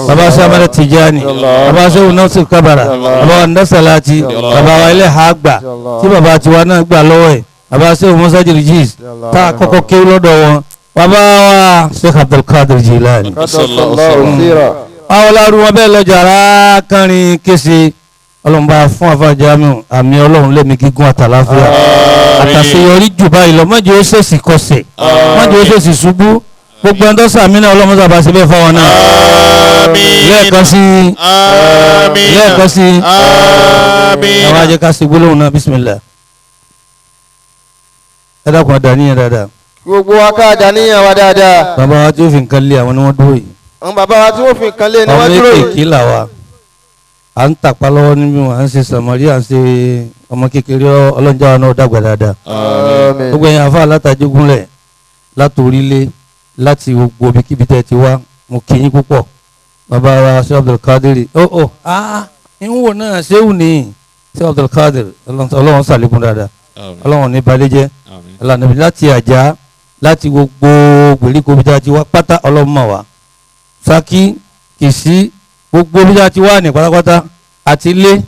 Speaker 7: bàbá Sheikh Ahmad Tijani, bàbá Sheikh Nasir Kabara, bàbá Ndasalati, bàbá wa ilé ha gbà tí bàbá tiwa náà gbà lọ́wọ́ ẹ̀, bàbá Sheikh Musa Jirjis tá a kọ́kọ́ kéwú lọ́dọ̀ wọn, bàbá wa Sheikh Abdulkadir Jilani. Àwọn ọlọ́run wọn bẹ́ẹ̀ lọ́jà ara kánrin kése. Ọlọ́run bá fún àfa Jamiu àmì Ọlọ́run lẹ́mí gígùn àtàláfíà àtàṣeyọrí jù báyìí lọ. Mọ́jọ́ ó ṣèṣì kọsẹ̀, mọ́jọ́ ó ṣèṣì ṣubú. Gbogbo ẹni tó sàmì náà Ọlọ́run sábà ṣe bẹ́ẹ̀ fáwọn náà. Lẹ́ẹ̀kan sí, lẹ́ẹ̀kan sí, àwọn ajẹ́ ká ṣe gbólóhùn náà bísímìlà. Ẹ dákun ọ̀dà níyẹn dáadáa.
Speaker 8: Gbogbo wa ká dà níyàn wa dáadáa.
Speaker 7: Bàbá wa tí ó fi nǹkan lé àwọn ni wọ́n dúró yìí.
Speaker 8: Àwọn bàbá wa tí wọ́n fi nǹkan lé ni wọ́n dúró yìí.
Speaker 7: Ọmọ èké là wa à ń tàpá lọ́wọ́ níbí wọn à ń ṣe sàmọ́rí à ń ṣe ọmọ kékeré ọlọ́njà wa náà dàgbà dáadáa. Gbogbo ẹ̀yin àfa látàjégúnlẹ̀ látòrílé láti gbogbo ibikíbi tẹ́ ti wá mo kí yín púpọ̀. Bàbá wa ṣé Abdulkadir ó ń wò náà ṣéwù ní ṣé Abdulkadir Ọlọ́run ṣàlékún dáadáa Ọlọ́run ní balẹ̀ jẹ́ Ọlọ́run láti àjà láti gbogbo gbèríko bí tá ti wá pátá Ọlọ́run mọ̀ wá. Ṣakí Kìsí gbogbo bí a ti wà ní pátápátá àti ilé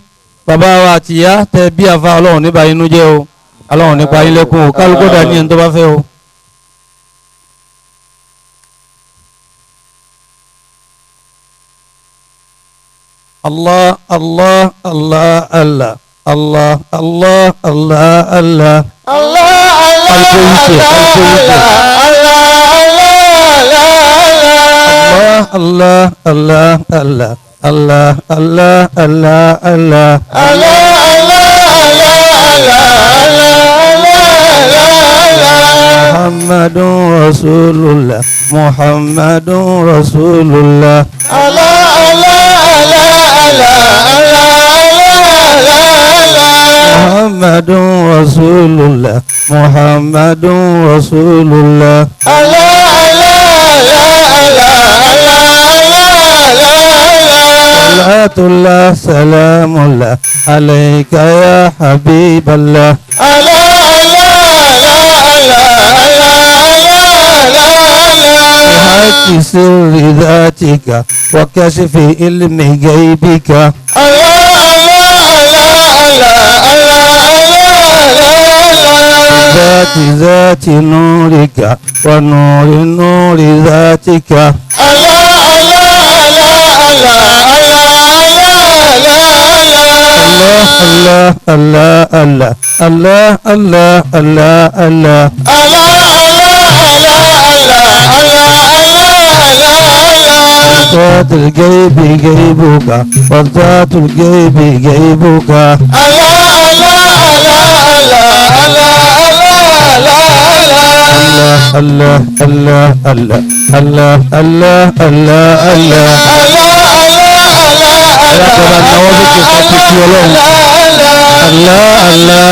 Speaker 7: bàbá wa àti ìyá tẹ bí àfa Ọlọ́run nípa inú jẹ́ o Ọlọ́run nípa yín lẹ́kùn o kálukú dà ní ẹni tó bá fẹ́ o. Allah Allah Allah Allah Allah Allah Allah Allah
Speaker 8: Allah Allah
Speaker 7: Allah Allah Allah Allah Allah Allah Allah
Speaker 8: Allah
Speaker 7: Muhammadun Rasulullah Muhammadun Rasulullah
Speaker 8: Allah Allah Allah Allah Allah Allah Allah.
Speaker 9: Muhammadun Rasulullah Muhammadun Rasulullah.
Speaker 8: Allah Allah Allah Allah Allah Allah Allah.
Speaker 9: Salatullah salamullah alayka ya habiballah.
Speaker 8: Allah Allah Allah Allah Allah Allah Allah.
Speaker 9: بحق سر ذاتك وكشف علم غيبك.
Speaker 8: Allah Allah Allah Allah Allah Allah Allah.
Speaker 9: ذات ذات نورك ونور نور ذاتك.
Speaker 8: Allah Allah Allah Allah Allah Allah Allah.
Speaker 9: الله الله الله الله الله الله
Speaker 8: Allah Allah Allah Allah Allah Allah.
Speaker 9: ذات الغيب غيبك وذات الغيب غيبك.
Speaker 8: Allah Allah Allah Allah Allah Allah Allah.
Speaker 9: الله الله الله الله الله الله الله.
Speaker 8: Allah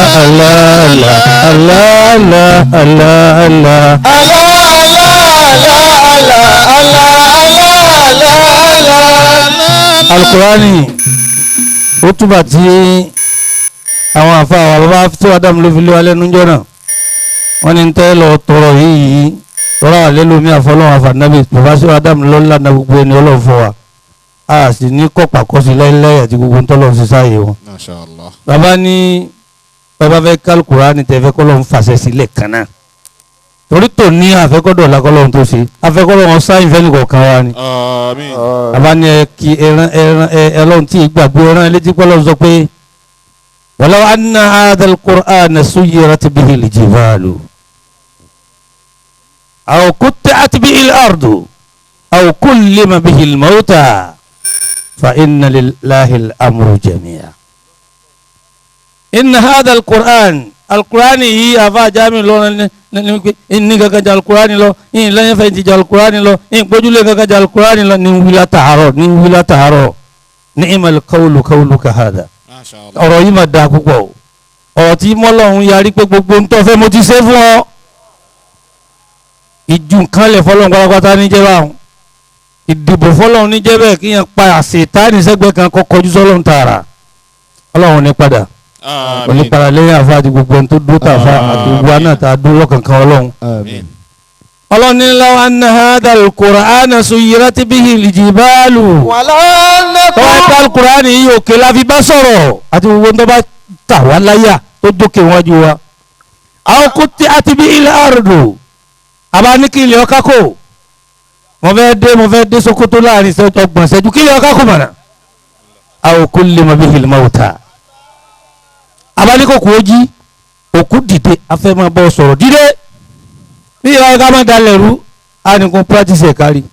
Speaker 8: Allah Allah Allah Allah
Speaker 9: الله الله الله الله الله الله الله
Speaker 8: Allah.
Speaker 9: Alukurani ó túbà tí àwọn àfa àwọn bàbá tó Adam ló fi lé wa lẹ́nu jọ náà wọ́n ní tẹ́ lọ tọrọ yìí tọrọ àlẹ́ lómi àfọlọ́wọn àfànàbì bàbá sí Adam lọ́la na gbogbo ẹni ọlọ́run fún wa a sì ní kọ́pà kọ́sí láéláé àti gbogbo ntọ́lọ́run sí sáàyè wọn.
Speaker 4: Masha Allah.
Speaker 9: Bàbá ní bàbá fẹ́ kálukùránì tẹ́ fẹ́ kọ́lọ́run fàṣẹ sílẹ̀ kan náà torí tò ní àfẹ́kọ́dọ̀ làkọ́lọ́run tó ṣe àfẹ́kọ́lọ́run sáyìn fẹ́ nìkọ̀ọ̀kan wa ni.
Speaker 4: Àmín.
Speaker 9: Bàbá ní ẹ kí ẹran ẹran ẹ ẹlọ́run tí ìgbàgbé ẹran létí pọ́lọ́run sọ pé walaw anna hadha al-Qur'ana suyirat bihi al-jibalu aw qutti'at bihi al-ardu aw kullima bihi al-mawta fa inna lillahi al-amru jami'a. Inna hadha al-Qur'an al-Qur'ani yìí àfa jami lọ ní kankan jẹ al-Qur'ani lọ ní lẹ́yìn fẹ́ ti jẹ al-Qur'ani lọ ní gbójúlé kankan jẹ al-Qur'ani lọ ní wílá tààrọ̀ ní wílá tààrọ̀ ni'mal qawlu qawluka hadha.
Speaker 4: Masha Allah.
Speaker 9: Ọ̀rọ̀ yìí mà dáa púpọ̀ o ọ̀rọ̀ tí mọ́lọ́hún yarí pé gbogbo ń tọ́ fẹ́ mo ti ṣe fún ọ ìjú nǹkan lẹ̀ fọlọ́hún pátápátá níjẹ́ báwọn ìdìbò fọlọ́hún níjẹ́ bẹ́ẹ̀ kí yẹn pa àṣetánì sẹ́gbẹ́ kan kọ́ kọjú sọ́lọ́hún tààrà ọlọ́hun ní padà
Speaker 4: Àmín.
Speaker 9: onípadà lẹ́yìn àfa àti gbogbo ẹni tó dúró tàfa àti gbogbo àná tá a dúró lọ́kànkan ọlọ́hun.
Speaker 4: Àmín.
Speaker 9: Ọlọ́run ní law anna hadha al-Qur'ana suyirat bihi al-jibalu tọ́wọ́ ẹ̀ka alukurani yìí òkè la fi bá sọ̀rọ̀ àti gbogbo tó bá tà wá láyà tó dókè wájú wa. Àwọn kò tí a ti bí ilẹ̀ àrùdù àbá ní kí ilẹ̀ ọ̀ká kò mo fẹ́ dé Sokoto láàrin ọgbọ̀n ìṣẹ́jú kí ilẹ̀ ọ̀ká kò mọ̀nà. Àwọn kò lè mọ bí ìlú wò ta. Àbá ní kò kú ó jí òkú dìde afẹ́ máa bọ́ sọ̀rọ̀ dìde bí ìwà ọ̀gá máa dalẹ̀ rú á ní kó practice ẹ̀ kárí.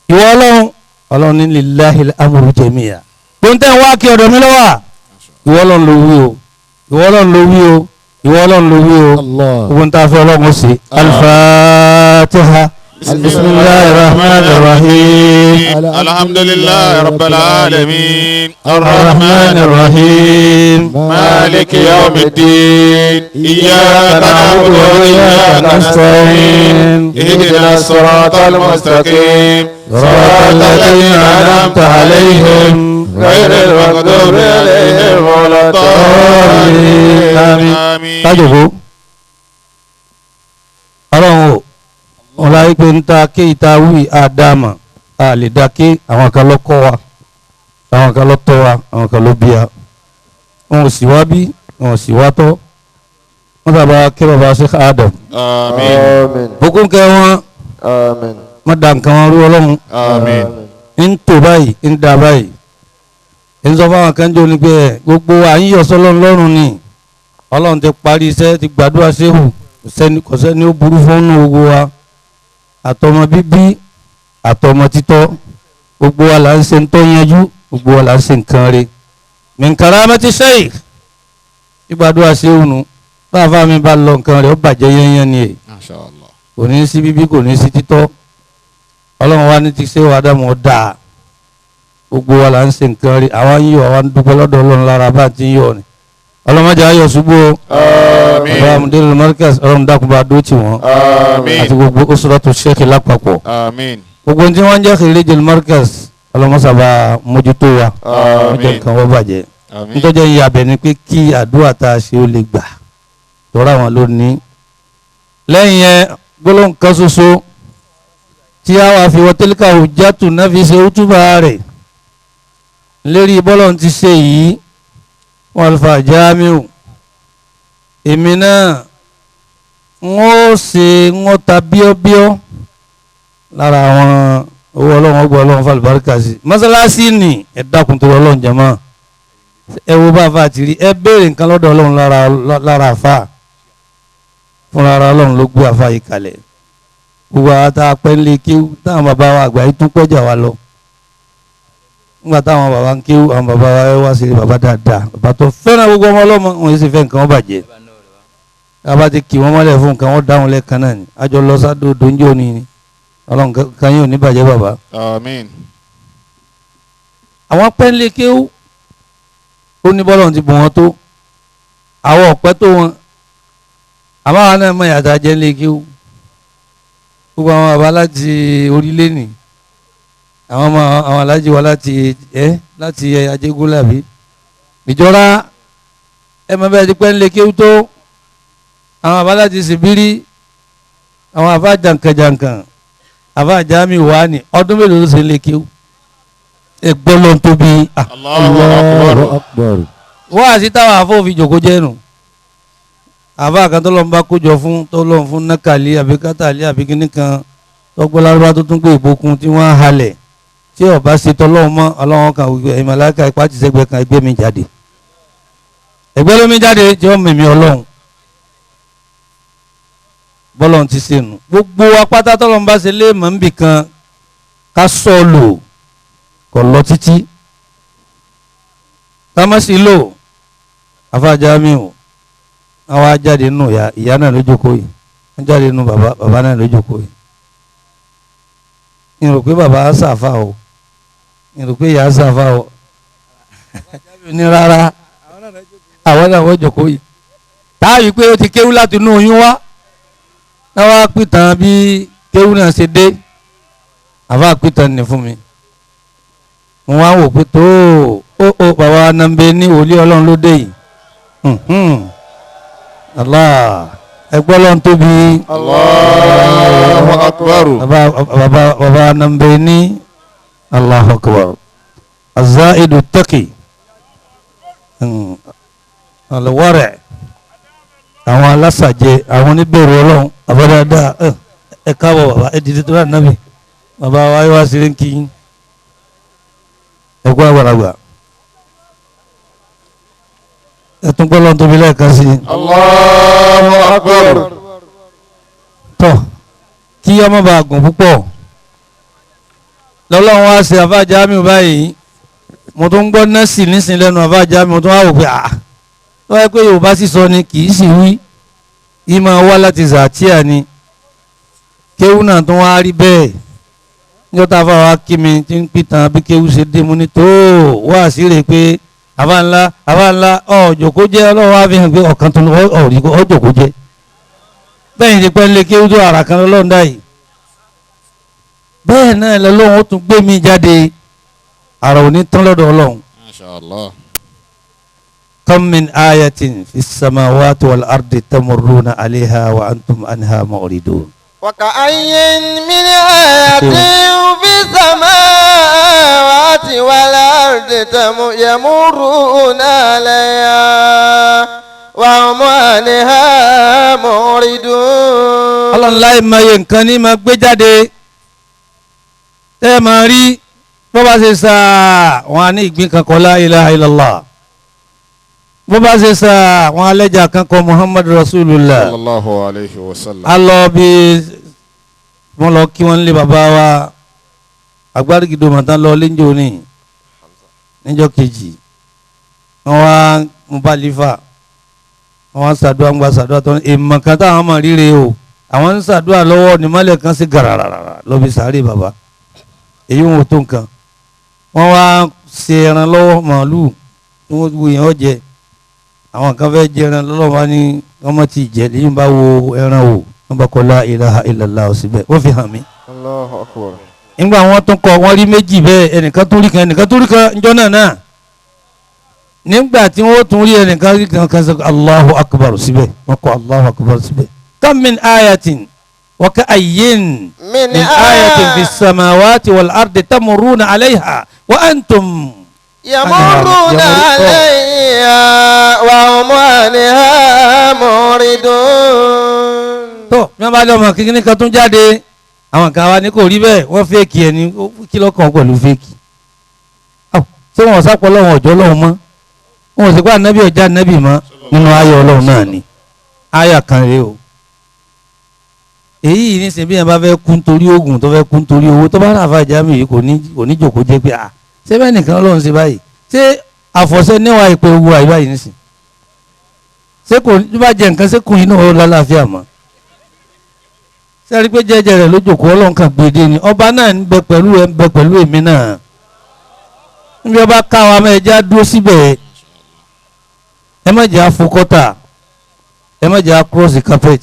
Speaker 9: Ìwọ ọlọ́run ọlọ́run ní lillahi al-amru jami'a gbóńtẹ́ ń wá kí ọ̀dọ̀ mi lọ́wọ́ ìwọ ọlọ́run ló wí o ìwọ ọlọ́run ló wí o ìwọ ọlọ́run ló wí o gbogbo ń ta fẹ́ ọlọ́run ó ṣe. Al-Fatiha bismillahir rahmanir rahim
Speaker 4: Alhamdulillahi rabbil alamin.
Speaker 9: arrahmanir rahim
Speaker 4: Maliki yawmiddin. Iyyaka na'budu wa iyyaka nasta'in. Ihdina as-siratal mustaqim.
Speaker 9: صراط الذين أنعمت عليهم
Speaker 4: غير المغضوب عليهم ولا الضالين.
Speaker 9: آمين. Tájòkó ọlọ́run o ọlá wípé ń ta ké ìta wí àdáàmà a lè dá ké àwọn kan ló kọ́ wa àwọn kan ló tọ́ wa àwọn kan ló bí wa wọn ò sì wá bí wọn ò sì wá tọ́ wọn sábà kí bàbá Sheikh Adam
Speaker 4: Àmín.
Speaker 9: bókún kẹ wọn
Speaker 8: Àmín.
Speaker 9: má da nǹkan wọn rú ọlọ́run
Speaker 4: Àmín.
Speaker 9: ń tò báyìí ń da báyìí ń sọ fáwọn kan jọ ní pé ẹ, gbogbo wa ń yọ sọlọ́run lọ́rùn ni ọlọ́run ti parí iṣẹ́ ti gbàdúrà séhù kò sẹ́ni ó burú fún gbogbo wa àtọmọ bíbí àtọmọ títọ́ gbogbo wa là ń ṣe ń tọ́ yanjú gbogbo wa là ń ṣe nǹkan re min karamati sheikh gbàdúrà séhù nu báfa mi bá lọ nǹkan rẹ̀ ó bàjẹ́ yẹ́nyẹ́ ni è
Speaker 4: Masha Allah.
Speaker 9: kò ní sí bíbí kò ní sí títọ́ ọlọ́run wa ní ti ṣe wàá dààmú ọ̀dà gbogbo wa là ń ṣe nǹkan rí àwa ń yọ̀ àwa ń dúpẹ́ lọ́dọ̀ ọlọ́run lára bá ti ń yọ̀ ni Ọlọ́mọdé ayọ̀ ṣubú o.
Speaker 10: Àmín.
Speaker 9: Bàbá Mudirul Markaz ọlọ́run dákun bá dó tì wọ́n.
Speaker 10: Àmín.
Speaker 9: Àti gbogbo usratu Sheikh lápapọ̀.
Speaker 10: Àmín.
Speaker 9: Gbogbo tí wọ́n ń jẹ́ Khirijul Markaz ọlọ́mọsàbà mójútó wa.
Speaker 10: Àmín.
Speaker 9: Ọjọ́ nǹkan wọ́n bàjẹ́.
Speaker 10: Àmín.
Speaker 9: Nítọ́jọ́ yìí abẹ ni pé kí àdúrà tá a ṣe ó lè gbà. Tọ́ra àwọn ló ní. Lẹ́yìn yẹn gbólóhùn kan ṣoṣo tí a wà fi wọ tilka hujjatu náà fi ṣe útúbà rẹ̀ lérí bọ́lọ̀ ti ṣe yìí wọn alfa Jamiu èmi náà n ó ṣe n ó ta bíọ́bíọ́ lára àwọn owó ọlọ́run ọgbà ọlọ́run fàlùbáríkà sí mọ́sálásí ni ẹ dákun tó ọlọ́run jẹ̀mọ́ ẹ wo bá a fa àti rí ẹ béèrè nǹkan lọ́dọ̀ ọlọ́run lára àfa fúnra ara ọlọ́run ló gbé àfa yìí kalẹ̀ gbogbo àwọn tá a pẹ́ ń lé kéwú táwọn bàbá wa àgbà yìí tún pẹ́jà wa lọ nígbà táwọn bàbá ń kéwú àwọn bàbá wa wá sí bàbá dáadáa bàbá tó fẹ́ràn gbogbo ọmọ ọlọ́mọ wọn yìí sì fẹ́ nǹkan wọn bàjẹ́ bàbá ti kì wọ́n mọ́lẹ̀ fún nǹkan wọn dáhùn lẹ́ẹ̀kan náà ni àjọ lọ sádò dóńjó ni ni ọlọ́run kan yóò ní bàjẹ́ bàbá.
Speaker 10: Àmín.
Speaker 9: Àwọn pẹ́ ń lé kéwú ó ní bọ́lọ̀ ti bù wọ́n tó àwọn ọ̀pẹ́ tó wọn àmọ́ àwọn náà mọ̀ yàtọ̀ ajẹ́ ń lé kéwú gbogbo àwọn bàbá láti orílẹ̀ nì àwọn ọmọ àwọn alájí wa láti láti Ajégúnlábí ìjọra ẹ mọ bẹ́ẹ̀ ti pẹ́ ń lé kéwú tó àwọn bàbá láti Sibiri àwọn àbá jàǹkànjàǹkàn àbá Jamiu wà ní ọdún mélòó ló ṣe ń lé kéwú ẹ gbọ́ lọ́n tóbi.
Speaker 10: Allahu
Speaker 2: Akbar.
Speaker 9: Wọ́n àti táwọn àfọ̀fin jòkó jẹ́ nù àbá kan tó lọ́n bá kójọ fún tó lọ́n fún nákàlí àbí kátàlí àbí kíní kan tọ́gbọ́n lárúbá tó tún gbé ìbòkun tí wọ́n á halẹ̀ tí ọba ṣe tọ́lọ́hún mọ́ ọlọ́wọ́n kan wípé ẹ̀yin màláíkà ipá ti sẹ́gbẹ́ kan ẹgbẹ́ mi jáde ẹgbẹ́ lómi jáde tí ó mímí ọlọ́run bọ́lọ́run ti ṣe nù gbogbo apáta tọ́lọ́run bá ṣe léèmọ̀ níbì kan ká sọ lò kọ̀ lọ títí ká má sí lò àfa Jamiu àwọn ajáde nù ya ìyá náà ló jókòó yìí wọ́n jáde nù bàbá bàbá náà ló jókòó yìí n rò pé bàbá á sàfà o n rò pé ìyá á sàfà o ní rárá àwọn náà wọ́n jókòó yìí táàyè pé ó ti kéwú láti inú oyún wá náà wá pìtàn bí kéwú náà ṣe dé àfa pìtàn ní fún mi mo wá wò pé tó ó bàbá Anambe ní wòlíì Ọlọ́run ló dé yìí. Allah ẹgbẹ́ lọ́n tóbi.
Speaker 10: Allahu akbar.
Speaker 9: Bàbá bàbá Anambe ní Allahu akbar. Azaidu taqi. Alwari' àwọn alásàjẹ àwọn oníbẹ̀rù Ọlọ́run bàbá dáadáa ẹ káàbọ̀ bàbá ẹ dìde tó rà nábì bàbá wa yóò wá sí kí ẹ kú àgbàlagbà. Ẹtún gbọ́dọ̀ tóbi lẹ́ẹ̀kan sí i.
Speaker 10: Allahu akbar.
Speaker 9: Tọ́ kí ọmọ bá gùn púpọ̀ lọ́lọ́run wá ṣe àfa Jamiu báyìí mo tún ń gbọ́ nọ́ọ̀sì nísìnyí lẹ́nu àfa Jamiu mo tún wá wò pé àá tó wáyé pé Yorùbá sì sọ ni kì í sì wí yìí máa wá láti Zatia ni kéwú náà tún wá rí bẹ́ẹ̀ níjọ́ tá a fà wá kí mi tí ń pìtàn bí kéwú ṣe dé mu ní tó wá sí rè pé àbá ńlá àbá ńlá ọ̀jọ̀kó jẹ́ ọlọ́run á fi hàn pé ọ̀kan tó ọ̀rí ọ̀jọ̀kó jẹ́ bẹ́ẹ̀ ni pẹ́ lé kéwú tó ara kan lọ́lọ́run dá yìí bẹ́ẹ̀ náà lọ́lọ́run ó tún gbé mi jáde àrà ò ní tán lọ́dọ̀ ọlọ́run.
Speaker 10: Masha Allah.
Speaker 9: Kam min ayatin fi samawati wal ardi tamurruna alayha wa antum anha mu'ridun.
Speaker 8: وكأي من آية في السماوات والأرض يمرون عليها وهم عنها معرضون.
Speaker 9: Ọlọ́run láì mọ iye nǹkan ní máa gbé jáde tẹ́ ẹ máa rí bó bá ṣe sá wọn á ní ìgbín kan kọ la ilaha illallah bó bá ṣe sá wọn alẹ́jà kan kọ Muhammadu Rasulullah
Speaker 10: Sallallahu alayhi wa sallam.
Speaker 9: A lọ bí wọ́n lọ kí wọ́n lé bàbá wa agbárígidò màtá lọ léńjọ ní níjọ́ kejì wọ́n wá mú bá lífà wọ́n wá ṣàdúrà ń gba ṣàdúrà tó ní èèmọ̀ kan táwọn mọ̀ ríre o àwọn ń ṣàdúrà lọ́wọ́ nímọ̀lẹ̀ kan sí gàràràrà lọ́bi sàárè bàbá èyí wọn ò tó nǹkan wọ́n wá ṣe ẹran lọ́wọ́ màálùú tí wọ́n wù yẹn ọ̀jẹ̀ Àwọn kan fẹ́ jẹran lọ́lọ́run wá ní wọ́n mọ̀ ti jẹ́ lẹ́yìn bá wo ẹran wò wọ́n bá kọ́ la ilaha illallah síbẹ̀ wọ́n fi hàn mí.
Speaker 8: Allahu akbar.
Speaker 9: Nígbà wọn tún kọ wọn rí méjì bẹ́ẹ̀ ẹnìkan tó rí kan ẹnìkan tó rí kan njọ́ náà náà. Nígbà tí wọ́n tún rí ẹnìkan rí kan kan sọ Allahu akbar síbẹ̀ wọ́n kọ Allahu akbar síbẹ̀. Kam min ayatin wa ka'ayyin min ayatin fis samawati wal ardi tamurruna alayha wa antum.
Speaker 8: يمرون عليها وهم عنها معرضون.
Speaker 9: Tó bí wọ́n bá lọ́mọ kíkíní kan tún jáde àwọn kan wá ní kò rí bẹ́ẹ̀ wọ́n fẹ́ẹ̀kì ẹni kí lọ́kàn pẹ̀lú fẹ́ẹ̀kì. Ṣé wọn sápọ̀ lọ́wọ́ ọ̀jọ́ lọ́wọ́ mọ́ wọn ò sì pa ànábì ọ̀já ànábì mọ́ nínú ayọ̀ ọlọ́run náà ni ayà kan rèé o. Èyí ní sìn bí yẹn bá fẹ́ kú nítorí oògùn tó fẹ́ kú nítorí owó tó bá rà fàájà mi yìí kò ní jòkó jẹ́ pé à ṣé bẹ́ẹ̀ nìkan ọlọ́run ṣe báyìí ṣé àfọ̀ṣẹ níwà ìpè owó àyè báyìí nísìn ṣé kò ní bá jẹ nǹkan ṣé kùn inú ọ̀rọ̀ lálàáfíà mọ́ ṣé rí pé jẹ́jẹ́ rẹ̀ lójókòó ọlọ́run kan gbèdé ni ọba náà ń bẹ pẹ̀lú ẹ̀ ń bẹ pẹ̀lú èmi náà níbi ọba ká wa mọ́ ẹja dúró síbẹ̀ ẹ má jẹ́ àfokọ́tà ẹ má jẹ́ àkúrọ́sì carpet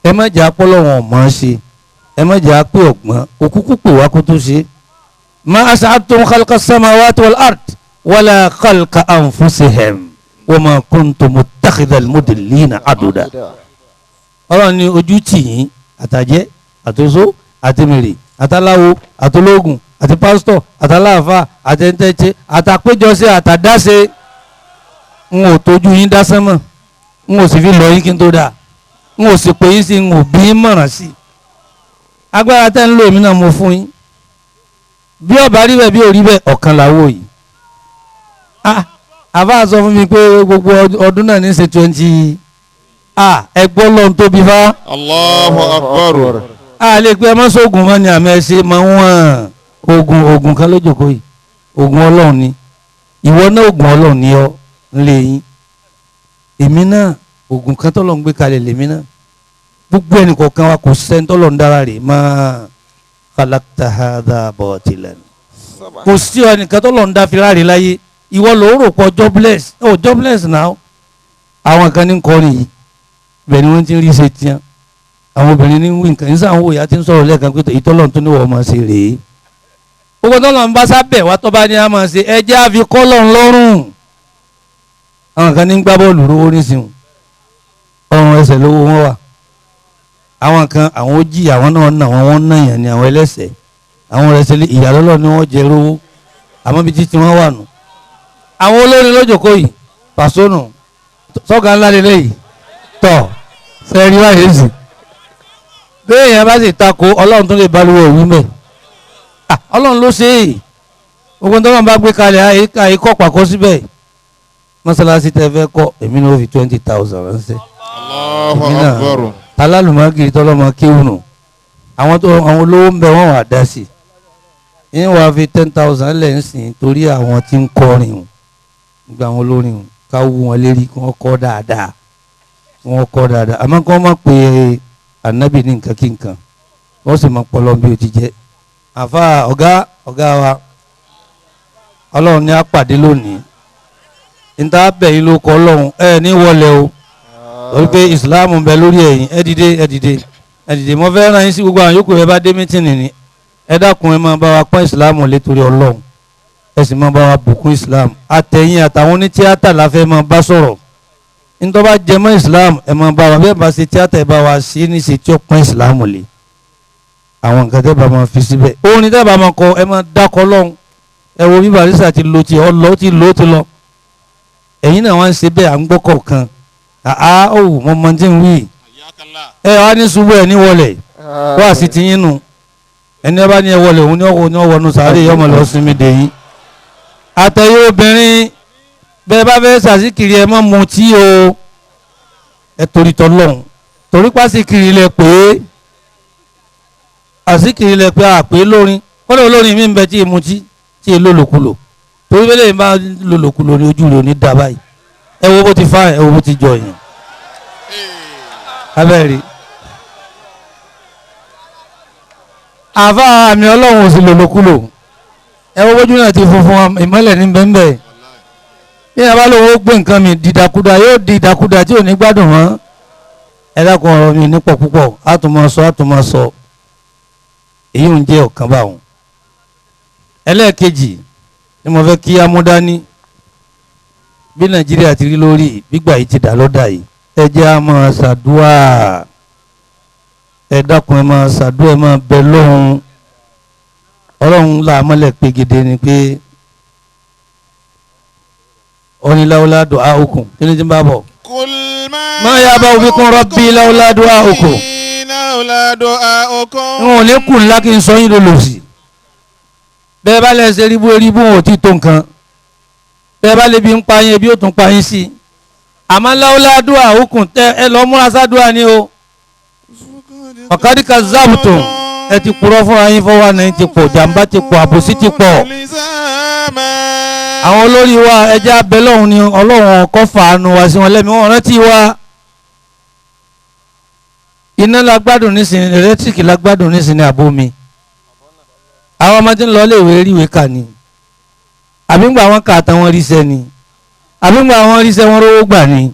Speaker 9: ẹ má jẹ́ àpọ́lọ́wọ̀n ọ̀mọ́ ṣe ẹ má jẹ́ àpé ọ̀gbọ́n òkúkú pè wá kó tó ṣe. ما أسعدتم خلق السماوات والأرض ولا خلق أنفسهم وما كنت متخذ المضلين عضدا. Ọlọ́run ní ojú tì yín àtàjẹ́ àtòsó àtìmìrì àtàláwo àtológun àti pásítọ̀ àtàláàfà àtẹ̀ntẹ̀tẹ̀ àtàpéjọsẹ àtàdáṣe n ò tójú yín dá sánmọ̀ n ò sì fi lọ yín kí n tó dáa n ò sì pè yín sí n ò bí yín mọ̀ràn sí i agbára tẹ́ ń lò mí náà mo fún yín bí ọba rí bẹ́ẹ̀ bí ò rí bẹ́ẹ̀ ọ̀kan làwọ̀ yìí. Àbá sọ fún mi pé gbogbo ọdún náà ní ṣe 20 ẹgbọ́ lọ́n tóbi fá.
Speaker 10: Allahu akbar.
Speaker 9: A lè pe ẹ mọ́ sóògùn mọ́ ni àmọ́ ẹ ṣe máa ń wọ̀n oògùn oògùn kan lójókòó yìí oògùn ọlọ́run ni ìwọ náà oògùn ọlọ́run ni ọ ń lé yín èmi náà oògùn kan tọ́lọ́ ń gbé kalẹ̀ lèmi náà gbogbo ẹnì kọ̀ọ̀kan wa kò sẹ́ni tọ́lọ́ ń dára rè máa khalaqta hadha batilan kò sí ẹnìkan tó lọ́n da fìlà rè láyé ìwọ ló rò pọ̀ jobless oh jobless now àwọn kan ní kọrin yìí bẹ́ẹ̀ ni wọ́n ti ń rí ṣe tiẹ́ àwọn obìnrin ní wí nǹkan nísà àwọn òyà ti ń sọ̀rọ̀ lẹ́ẹ̀kan pé ìtọ́lọ́n tó ní wọ́n máa ṣe rèé gbogbo tọ́lọ̀ ń bá sábẹ̀ wá tọ́ bá ní a máa ṣe ẹjẹ́ àfi kọ́lọ̀ ńlọ́rùn àwọn kan ní gbá bọ́ọ̀lù rówó nísìnyí ọrùn ẹsẹ̀ lówó wọn wà àwọn kan àwọn ó jí àwọn náà nà wọn wọn náà yàn ní àwọn ẹlẹ́sẹ̀ àwọn ẹlẹ́sẹ̀ ìyàlọ́lọ́ ni wọ́n jẹ rówó àmọ́ bíi títí wọ́n wà nù. Àwọn olórin lójókòó yìí pàṣónù sọ́gà ńlá lélẹ̀ yìí tọ̀ sẹ́ẹ̀rí báyìí sì. Bẹ́ẹ̀ yẹn bá sì takò ọlọ́run tó lè balùwẹ̀ òwú mẹ́. Ọlọ́run ló ṣe é gbogbo tó wọn bá gbé kalẹ̀ àyíkọ́ pàkó síbẹ̀ mọ́sálásí tẹ fẹ́ kọ́ èmi náà ó fi 20,000 ránṣẹ́.
Speaker 10: Allahu akbar.
Speaker 9: Alálùmọ́gìrì tọ́lọ́mọ kéwùnù àwọn tó àwọn olówó ń bẹ wọ́n wà dá sí i ń wàá fi 10,000 lẹ̀ ń sìn torí àwọn tí ń kọrin o gba àwọn olórin o ká wú wọn lérí kí wọ́n kọ́ dáadáa kí wọ́n kọ́ dáadáa àmọ́ kí wọ́n má pe ànábì ní nǹkan kí nǹkan wọ́n sì máa pọ̀ lọ́n bí o ti jẹ́ àfa ọ̀gá ọ̀gá wa ọlọ́run ní àpàdé lónìí níta bẹ̀yìn ló kọ́ ọlọ́run ẹ ní wọlé o torí pé ìsìláàmù ń bẹ lórí ẹ̀yìn ẹ dìde ẹ dìde ẹ dìde mo fẹ́ ràn yín sí gbogbo àwọn yòókù ẹ bá dé mítìnì ni ẹ dákun ẹ máa bá wa pọ́n ìsìláàmù lé torí ọlọ́run ẹ sì máa bá wa bùkún ìsìláàmù àtẹ̀yìn àtàwọn oní tíátà la fẹ́ máa bá sọ̀rọ̀ nítorí bá jẹ mọ́ ìsìláàmù ẹ máa bá wa bẹ́ẹ̀ bá ṣe tíátà ẹ bá wa ṣe ní ṣe tí ó pọ́n ìsìláàmù lé àwọn nǹkan tẹ́ bá máa fi síbẹ̀ orin tẹ́ bá máa kọ ẹ máa dákọ lọ́hùn ẹ wo bí Barrister ti lo ti ọ lọ ti lo ti lọ ẹ̀yin náà wọ́n ń ṣe bẹ́ẹ̀ à ń gbọ́ kọ̀ọ̀kan àá òwò mọ mọ tí ń wí ẹ wá ní ṣubú ẹ ní wọlé wá sí ti yín nu ẹni ọba ní ẹ wọlé òun ní ọwọ́ ní ọwọ́ nu sàárè yọmọ lọ sinmi dè yín. Àtẹ̀yẹ obìnrin bẹ́ẹ̀ bá fẹ́ ṣàṣìkiri ẹ má mutí o ẹ torí tọlọ́hún torí pàṣíkiri lẹ pé àṣìkiri lẹ pé àpé lórin kọ́lé olórin mi ń bẹ tí ì mutí tí ì lòlòkulò torí bẹ́ẹ̀ lè má lòlòkulò ní ojú rẹ̀ ò ní dá báyìí ẹ wo bó ti fa ẹ wo bó ti jọ yẹn abẹ́rẹ́ àfa àmì ọlọ́run ò sì lòlòkulò ẹ wo bójú náà ti funfun ìmọ́lẹ̀ ní bẹ́ńbẹ́ Ní abá lóun ó gbé nǹkan mi dìdàkudà yóò di ìdàkudà tí ò ní gbádùn mọ́. Ẹ dákun ọ̀rọ̀ mi nípọ̀ púpọ̀, á tún máa sọ, á tún máa sọ. Èyí ń jẹ́ ọ̀kan báwọn. Ẹlẹ́ẹ̀kejì ni mo fẹ́ kí á mú dání. Bí Nàìjíríà ti rí lórí gbígbà yìí ti dà lọ́dà yìí. Ẹ jẹ́ á máa ṣàdúà. Ẹ dákun ẹ máa ṣàdúà, ẹ máa bẹ lọ́hùn. Ọlọ́run là mọ́lẹ̀ pegede ni pé oníláwọlá dùn áhùkùn kí ni tí ń bá bọ̀. Má yà bá òbí kún rọ́bì láwọlá dùn áhùkùn. N ò ní kù ńlá kí n sọ yín lólòsì. Bẹ́ẹ̀ bá lẹ́sẹ̀ ríbú eríbú ò tí tó nǹkan. Bẹ́ẹ̀ bá lè bí ń pa yín ebi ó tún pa yín sí. Àmọ́ láwọlá dùn áhùkùn tẹ ẹ lọ múra sádùá ni o. Ọ̀kadìkà zábùtò ẹ ti purọ́ fún ayín fọwọ́ náà ti pọ̀, jàǹbá ti pọ̀, àbòsí ti pọ̀. Àwọn olórí wa ẹjẹ́ abẹ lọ́hùn ni Ọlọ́run ọkọ̀ fàánù wá sí wọn lẹ́mìí wọn rántí wa. Iná la gbádùn nísìnyí, ẹlẹ́tíríkì la gbádùn nísìnyí àbomi. Àwọn ọmọ tí ń lọ léèwé ríwèé kà ní. Àbí ńgbà wọn kà tán wọn ríṣẹ́ ni. Àbí ńgbà wọn ríṣẹ́ wọn rówó gbà ní.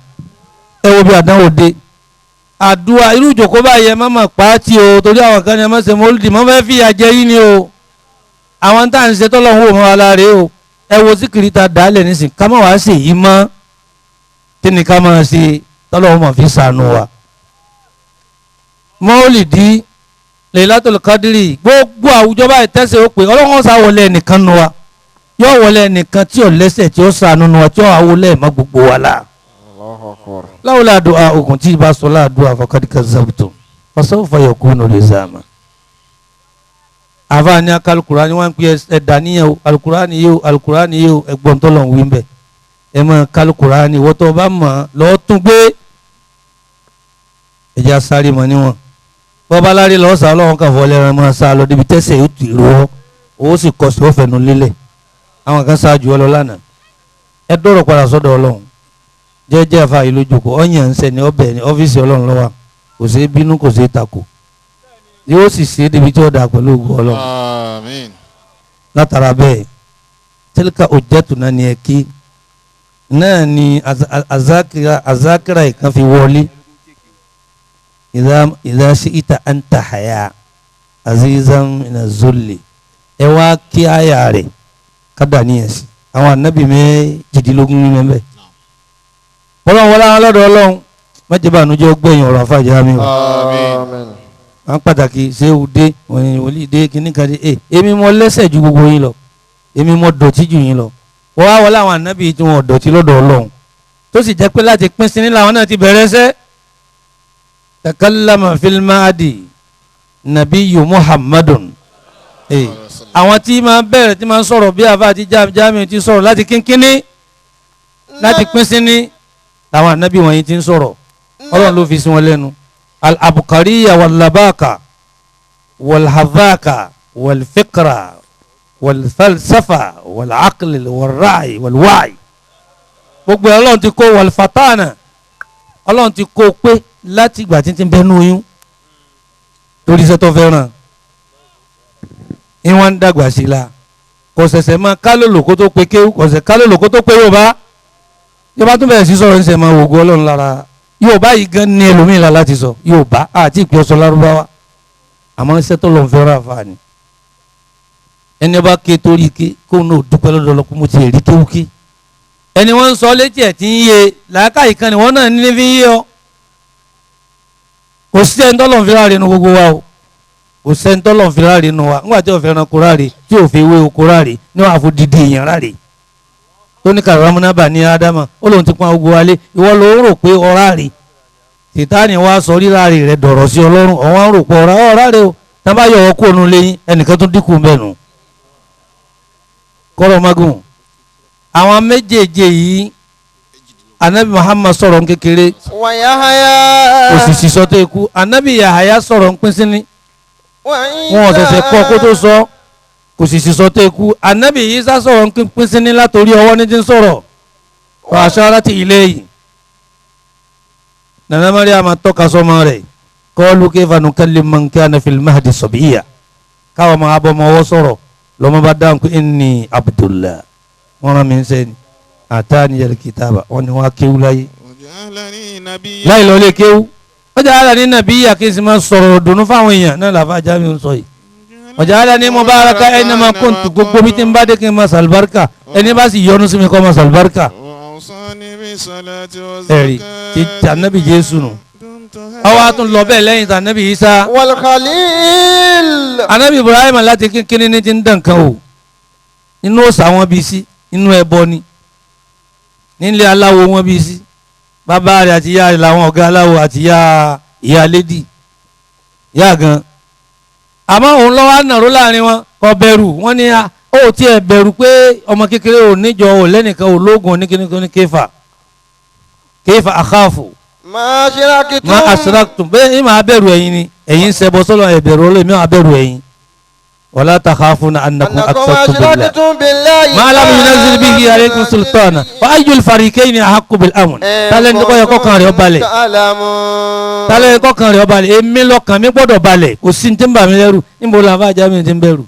Speaker 9: Ẹ wo bí àdánwò dé. Àdúrà irú ìjòkó báyìí ẹ má mà pàtì o, torí àwọn kan ní ẹ má ṣe mọ́lúdì mọ́ fẹ́ fìyà jẹ yín ni o. Àwọn tá à ń ṣe tọ́lọ́hún wò mọ́ wa láre o. Ẹ wo síkìrì ta dálẹ̀ nísìn ká má wàá ṣe yìí mọ́. Kí ni ká máa ṣe tọ́lọ́hún mọ̀ fi ṣàánú wa. Mọ́lìdí Lailatul Qadri gbogbo àwùjọ báyìí tẹ́sẹ̀ ó pé Ọlọ́run sá wọlé ẹnìkan nu wa, yóò wọlé ẹnìkan tí ò lẹ́sẹ̀ tí ó ṣàánú nu wa tí ó wà wọlé ẹ̀ mọ́ gbogbo wa la. Láwùlà àdúrà ogun tí ibà sọ láàdúrà faqad kazzabtum fasawfa yakunu lizama. Àfa ní akalukura ni wọ́n ń pè ẹ̀dá níyẹn o, alukura ni yé o, alukura ni yé o, ẹ̀gbọ́n tó lọ́n wí ń bẹ̀. Ẹ mọ kalukura ni wọ́n tó bá mọ̀ lọ́ọ́ tún gbé. Ẹ̀jẹ̀ asáré mọ̀ níwọ̀n. Bọ́bá lárí lọ́ọ́ sá ọlọ́run kàn fọ́ lẹ́ran máa sá lọ débi tẹ́sẹ̀ yóò tì rọ́ owó sì kọsẹ̀ ó fẹnu lélẹ̀. Àwọn kan ṣáájú ọ lọ lánàá. Ẹ dọ̀rọ̀ padà sọ́dọ̀ Ọlọ́run. Jẹ́jẹ́ àfa ìlú jòkó ọyàn ń sẹni ọbẹ̀ ní ọ́fíìsì Ọlọ́run lọ́wọ́, kò sí bínú kò sí takò, yóò sì ṣe é débi tí ó dà pẹ̀lú ògùn Ọlọ́run.
Speaker 10: Àmín.
Speaker 9: Látara bẹ́ẹ̀ tílíkà òjẹ́tù náà ni ẹ kí náà ni azakira ìkan fi wọlé. Ìdá sí ìta anta haya azizan mina zulli, ẹ wá kí àyà rẹ̀ kádà níyẹn sí àwọn ànábì méjìdínlógún ní mẹ́mbẹ́. Ọlọ́run wọlé àwọn ọlọ́dọ̀ Ọlọ́run májèbànújẹ́ gbẹ̀yìn ọ̀rọ̀ àfàjà mi o. Àwọn pàtàkì ṣéwù dé wòlíì dé kíní kan dé, èmi mo lẹ́sẹ̀ ju gbogbo yín lọ, èmi mo dọ̀tí ju yín lọ. Wọ́n wá wọlé àwọn ànábì tí wọ́n dọ̀tí lọ́dọ̀ Ọlọ́run tó sì jẹ́ pé láti pín sí ní làwọn náà ti bẹ̀rẹ̀ ṣẹ́. Takallama fil mahdi nabiyyu Muhammadun. Àwọn tí máa bẹ̀rẹ̀ tí máa sọ̀rọ̀ bí àfa àti jáàmì ti sọ̀rọ̀ láti kínkínní láti pín sí ní àwọn ànábì wọ̀nyí ti ń sọ̀rọ̀, Ọlọ́run ló fi sí wọn lẹ́nu. Al-abukariya wal-labaka wal-hadhaka wal-fikra wal-falsafa wal-aqli wal-ra'i wal-wa'i, gbogbo ẹ̀ Ọlọ́run ti kó wal-fatana, Ọlọ́run ti kó pé láti ìgbà tí ti ń bẹnu oyún torí iṣẹ́ tó fẹ́ràn ìwọ̀n ń dàgbà sí la, kò ṣẹ̀ṣẹ̀ máa kálòlò kó tó pe kéwú, kò ṣẹ̀ kálòlò kó tó pe Yorùbá. Yorùbá tún bẹ̀rẹ̀ sí sọ̀rọ̀ ńṣe máa wògo Ọlọ́run lára Yorùbá yìí gan ní ẹlòmíì la láti sọ Yorùbá àti ìpè ọsọ Lárúbáwá, àmọ́ iṣẹ́ tó lọ́n fẹ́ràn àfààní. Ẹni bá ké torí ké kóun náà dúpẹ́ lọ́dọ̀ ọlọ́kùn mo ti rí kéwú ké. Ẹni wọ́n ń sọ létí ẹ̀ tí ń yé làákàyè kan ni wọ́n náà ní fi ń yé ọ. Kò sí ẹni tọ́lọ̀ ń fi ráre nu gbogbo wa o, kò sí ẹni tọ́lọ̀ ń fi ráre nu wa nígbà tí ò fẹ́ ẹranko ráre, tí ò fi ewé oko ráre, ní wàá fún dídí èèyàn ráre. Tó ní kàrámúnábà ní ádámà ó lóun ti pọn ogun wálé, ìwọ ló ń rò pé ọ̀rá rè, tìtáni wá sọ rírà rẹ dọ̀rọ̀ sí Ọlọ́run, ọ̀wọ́n ń rò pé ọ̀rá rè o, tá bá yọ ọkọ ònú lẹ́yìn ẹnìkan tó dínkù bẹ́ẹ̀ nù. Kọ́rọ̀ magun àwọn méjèèjì yìí anabi Muhammad sọ̀rọ̀ ń kékeré òsìsì sọ tó ikú, anabi Yahaya sọ̀rọ̀ ń pín sí ní wọn ọ̀sẹ̀sẹ̀ kọ́ kó tó sọ kò sì sísọ tó ikú, anabi Isa sọ̀rọ̀ ń pín sí ní látòrí ọwọ́ ní ti ń sọ̀rọ̀ fàṣọ láti ilé yìí. Nana Mariam tọ́ka sọmọ rẹ̀ kọ́ọ̀lù kayfa nukallimu man kana fil mahdi sabiyya, káwọn máa bọ́ ọmọ ọwọ́ sọ̀rọ̀ lọ́mọ bá dáhùn pé inni Abdullah, wọ́n rán mi ń sẹ́ni Àtàníyàn kìtàbà wọn ni wọn kéwú láyé láì lọ lé kéwú. Ọjà àlà ní nàbí kí n sì máa sọ̀rọ̀ dùnú fáwọn èèyàn náà làbá jáde ń sọ yìí. Ọjà àlà ní mubaraka ẹni máa kóńtù gbogbo bí tí ń bá dé kí n máa sàlùbáríkà ẹni bá sì yọ́nú sí mi kọ́ máa sàlùbáríkà. Ẹ̀rí ti tànàbí Jésù nù. Ọwọ́ a tún lọ bẹ́ẹ̀ lẹ́yìn tànàbí Isa.
Speaker 8: Wal Khalil.
Speaker 9: Ànábì Ibrahim láti kínkínní ní ti ń dàn kan o. Inú òòsà wọn bí sí, inú ẹbọ ni. Nílé aláwo wọn bí sí. Bàbá rẹ̀ àti ìyá rẹ̀ làwọn ọ̀gá aláwo àti ìyá lédì. Ìyá gan. Àmọ́ òun lọ́wọ́ ànàró láàrin wọn kò bẹ̀rù. Wọ́n ní ó tiẹ̀ bẹ̀rù pé ọmọ kékeré ò níjọ ò lẹ́nìkan ò lóògùn oníkíní kéfà. Kéfà àkáàfò.
Speaker 8: Ma ashraktum.
Speaker 9: Ma ashraktum bẹ́ẹ̀ ni màá bẹ̀rù ẹ̀yin ni ẹ̀yin ń ṣẹbọ sọ́lọ́ ẹ̀ bẹ̀rù Ọlọ́run èmi máa bẹ̀rù ẹ̀yin. Wala takhafuna annakum akfartum billahi. Ma lam yunazzil bihi alaykum sultana fa ayyul fariqayni ahaqqu bil amn. Tálẹ́ ní kọ́ yẹ kọ́kàn rẹ̀ ó balẹ̀. Tálẹ́ ní kọ́kàn rẹ̀ ó balẹ̀. Èmi lọ́kàn mi gbọ́dọ̀ balẹ̀. Kò sí ní tí ń bà mí lẹ́rù. Níbo la bá já mi ti ń bẹ̀rù.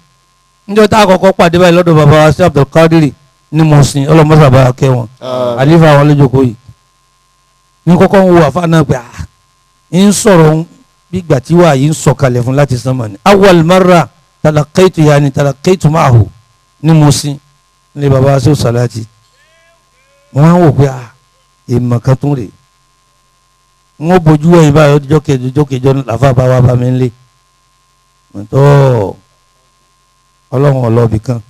Speaker 9: Níjọ́ tá a kọ́kọ́ pàdé báyìí lọ́dọ̀ bàbá wa sí Abdulkadiri ní Mùsìn ọlọ́mọ́sàbá kẹ́ wọn. Àlífà wọn lójókòó yìí. Ní kọ́kọ́ ń wo àfa náà pé ah ń sọ̀rọ̀ bí ìgbà tí wàá yìí ń sọ̀kalẹ̀ fún láti sánmà ni. Awwal marra talaqaitu yaani talaqaitu ma'ahu ní Mùsìn ní baba aṣọ sàláàtì. Wọ́n á wò pé ah èèmọ̀ kan tún rè. Wọ́n bójú ẹ̀yìn báyìí ọjọ́ kejì ọjọ́ kejì làfà bá wa bá mi lé. Tó ọlọ́run ọlọ́ọ̀bì kan.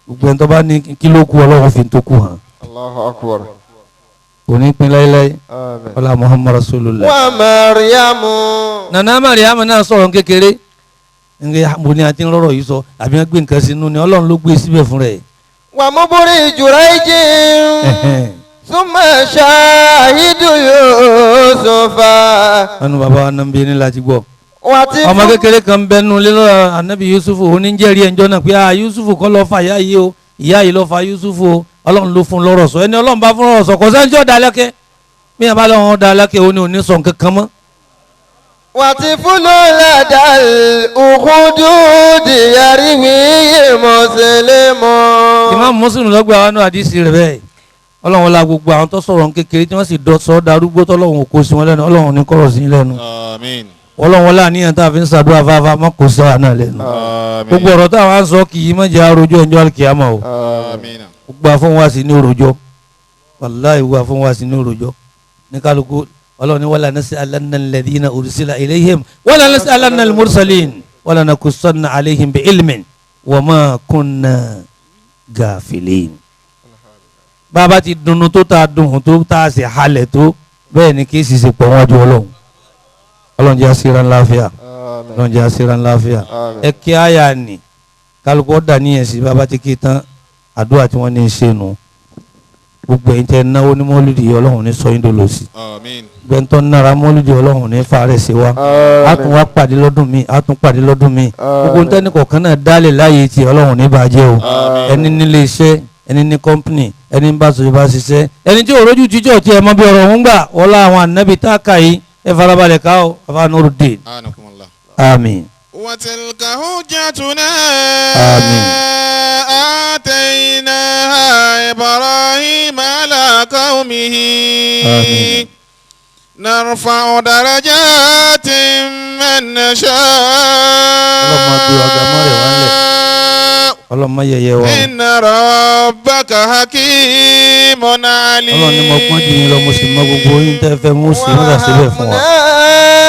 Speaker 9: Gbogbo ẹni tó bá ní kí ló kú ọlọ́run fi tó kú hàn.
Speaker 8: Allahu akbar.
Speaker 9: Òní pin láíláí. Ọlá Muhammad Rasulullah.
Speaker 8: Wa Mariamu.
Speaker 9: Nana Mariamu náà sọ̀rọ̀ kékeré. Ǹjẹ́ mo ní àti rọ̀rọ̀ yìí sọ àbí wọ́n gbé nǹkan sínú ni Ọlọ́run ló gbé síbẹ̀ fún rẹ̀.
Speaker 8: Wa muburi Jurayji. Summa shahidu Yusufa.
Speaker 9: Wọ́n nu bàbá wa náà ń bí ní láti gbọ́. Ọmọ kékeré kan bẹnu lélọ́ anabi Yusufu oníjẹ́rìí ẹ̀ńjọ́ náà pé ah Yusufu kọ́ ló fa ìyá yìí o ìyá yìí ló fa Yusufu o Ọlọ́run ló fún lọ́rọ̀ sọ ẹni Ọlọ́run bá fún lọ́rọ̀ sọ kò sẹ́ni tí ó da lẹ́kẹ́ bí yẹn bá lọ́wọ́ da lẹ́kẹ́ òní òní sọ nǹkan kan mọ́.
Speaker 8: Wàtí fúlù ládàá òkúdùdì yàrí wíyé mùsùlùmí.
Speaker 9: Imam Muslim lọ́gbà wa náà àdìsí rẹ̀ bẹ́ẹ̀ Ọlọ́run la gbogbo àwọn tó sọ̀rọ̀ kékeré tí wọ́n sì sọ darúgbó tọ́lọ́run kò sí wọn lẹ́nu Ọlọ́run ní kọ́rọ̀ sí lẹ́nu.
Speaker 10: Àmín.
Speaker 9: Ọlọ́run wọlé àníyàn tá a fi ń ṣàdúrà fáfá má kò sí àná lẹ́nu. Gbogbo ọ̀rọ̀ táwọn á sọ kì í má jẹ́ àròjọ ẹ̀jọ́ àlùkìyàmà o. Gbogbo àfọ̀n wá sí ní òròjọ́ wàláhì gbogbo àfọ̀n wá sí ní òròjọ́ ní kálukú Ọlọ́run ní wala nas'alanna alladhina ursila ilayhim wala nas'alanna al-mursalin wala naqussanna alayhim bi ilmin wa ma kunna gafilin. Bàbá ti dunnú tó tá a dùn tó tá a sì halẹ̀ tó bẹ́ẹ̀ ni kí sì ṣe pọ̀ wájú Ọlọ́run. Ọlọ́run jẹ́ àṣírà ńláfíà. Ọlọ́run jẹ́ àṣírà ńláfíà. Ẹ kí àyà ni kálukú ọ̀dà níyẹn sí bàbá ti kí tán àdúrà tí wọ́n ní í ṣe nù. Gbogbo ẹ̀yin tẹ́ náwó ní mọ́lúdì Ọlọ́run ní sọ yín dolo sí. Gbẹ̀ntọ́ nára mọ́lúdì Ọlọ́run ní fàárẹ̀ sí wa. A tún wá pàdé lọ́dún mi, a tún pàdé lọ́dún mi. Gbogbo ntẹ́ni kọ̀ọ̀kan náà dálé láàyè tí Ọlọ́run ní bàjẹ́ o. Ẹni nílé iṣẹ́, ẹni ní kọ́mpìnì, ẹni bá sọ̀rọ̀ bá ṣiṣẹ́. Ẹni tí òrójú tíjọ́ tí ẹ mọ bí ọ̀rọ̀ ń gbà wọlá àwọn ànábì tá a kà yìí ẹ farabalẹ̀ ká o, afa Nurudeen. Àmín.
Speaker 10: Wa tilka hujjatuna.
Speaker 9: Àmín.
Speaker 10: آتيناها إبراهيم على قومه.
Speaker 9: آمين.
Speaker 10: نرفع درجات من نشاء.
Speaker 9: Ọlọ́mọ yẹyẹ wa.
Speaker 10: إن ربك حكيم عليم.
Speaker 9: Ọlọ́run ni mo pọ́n jù yín lọ mo sì mọ gbogbo yín tẹ́ fẹ́ mú sí nígbà síbẹ̀ fún wa.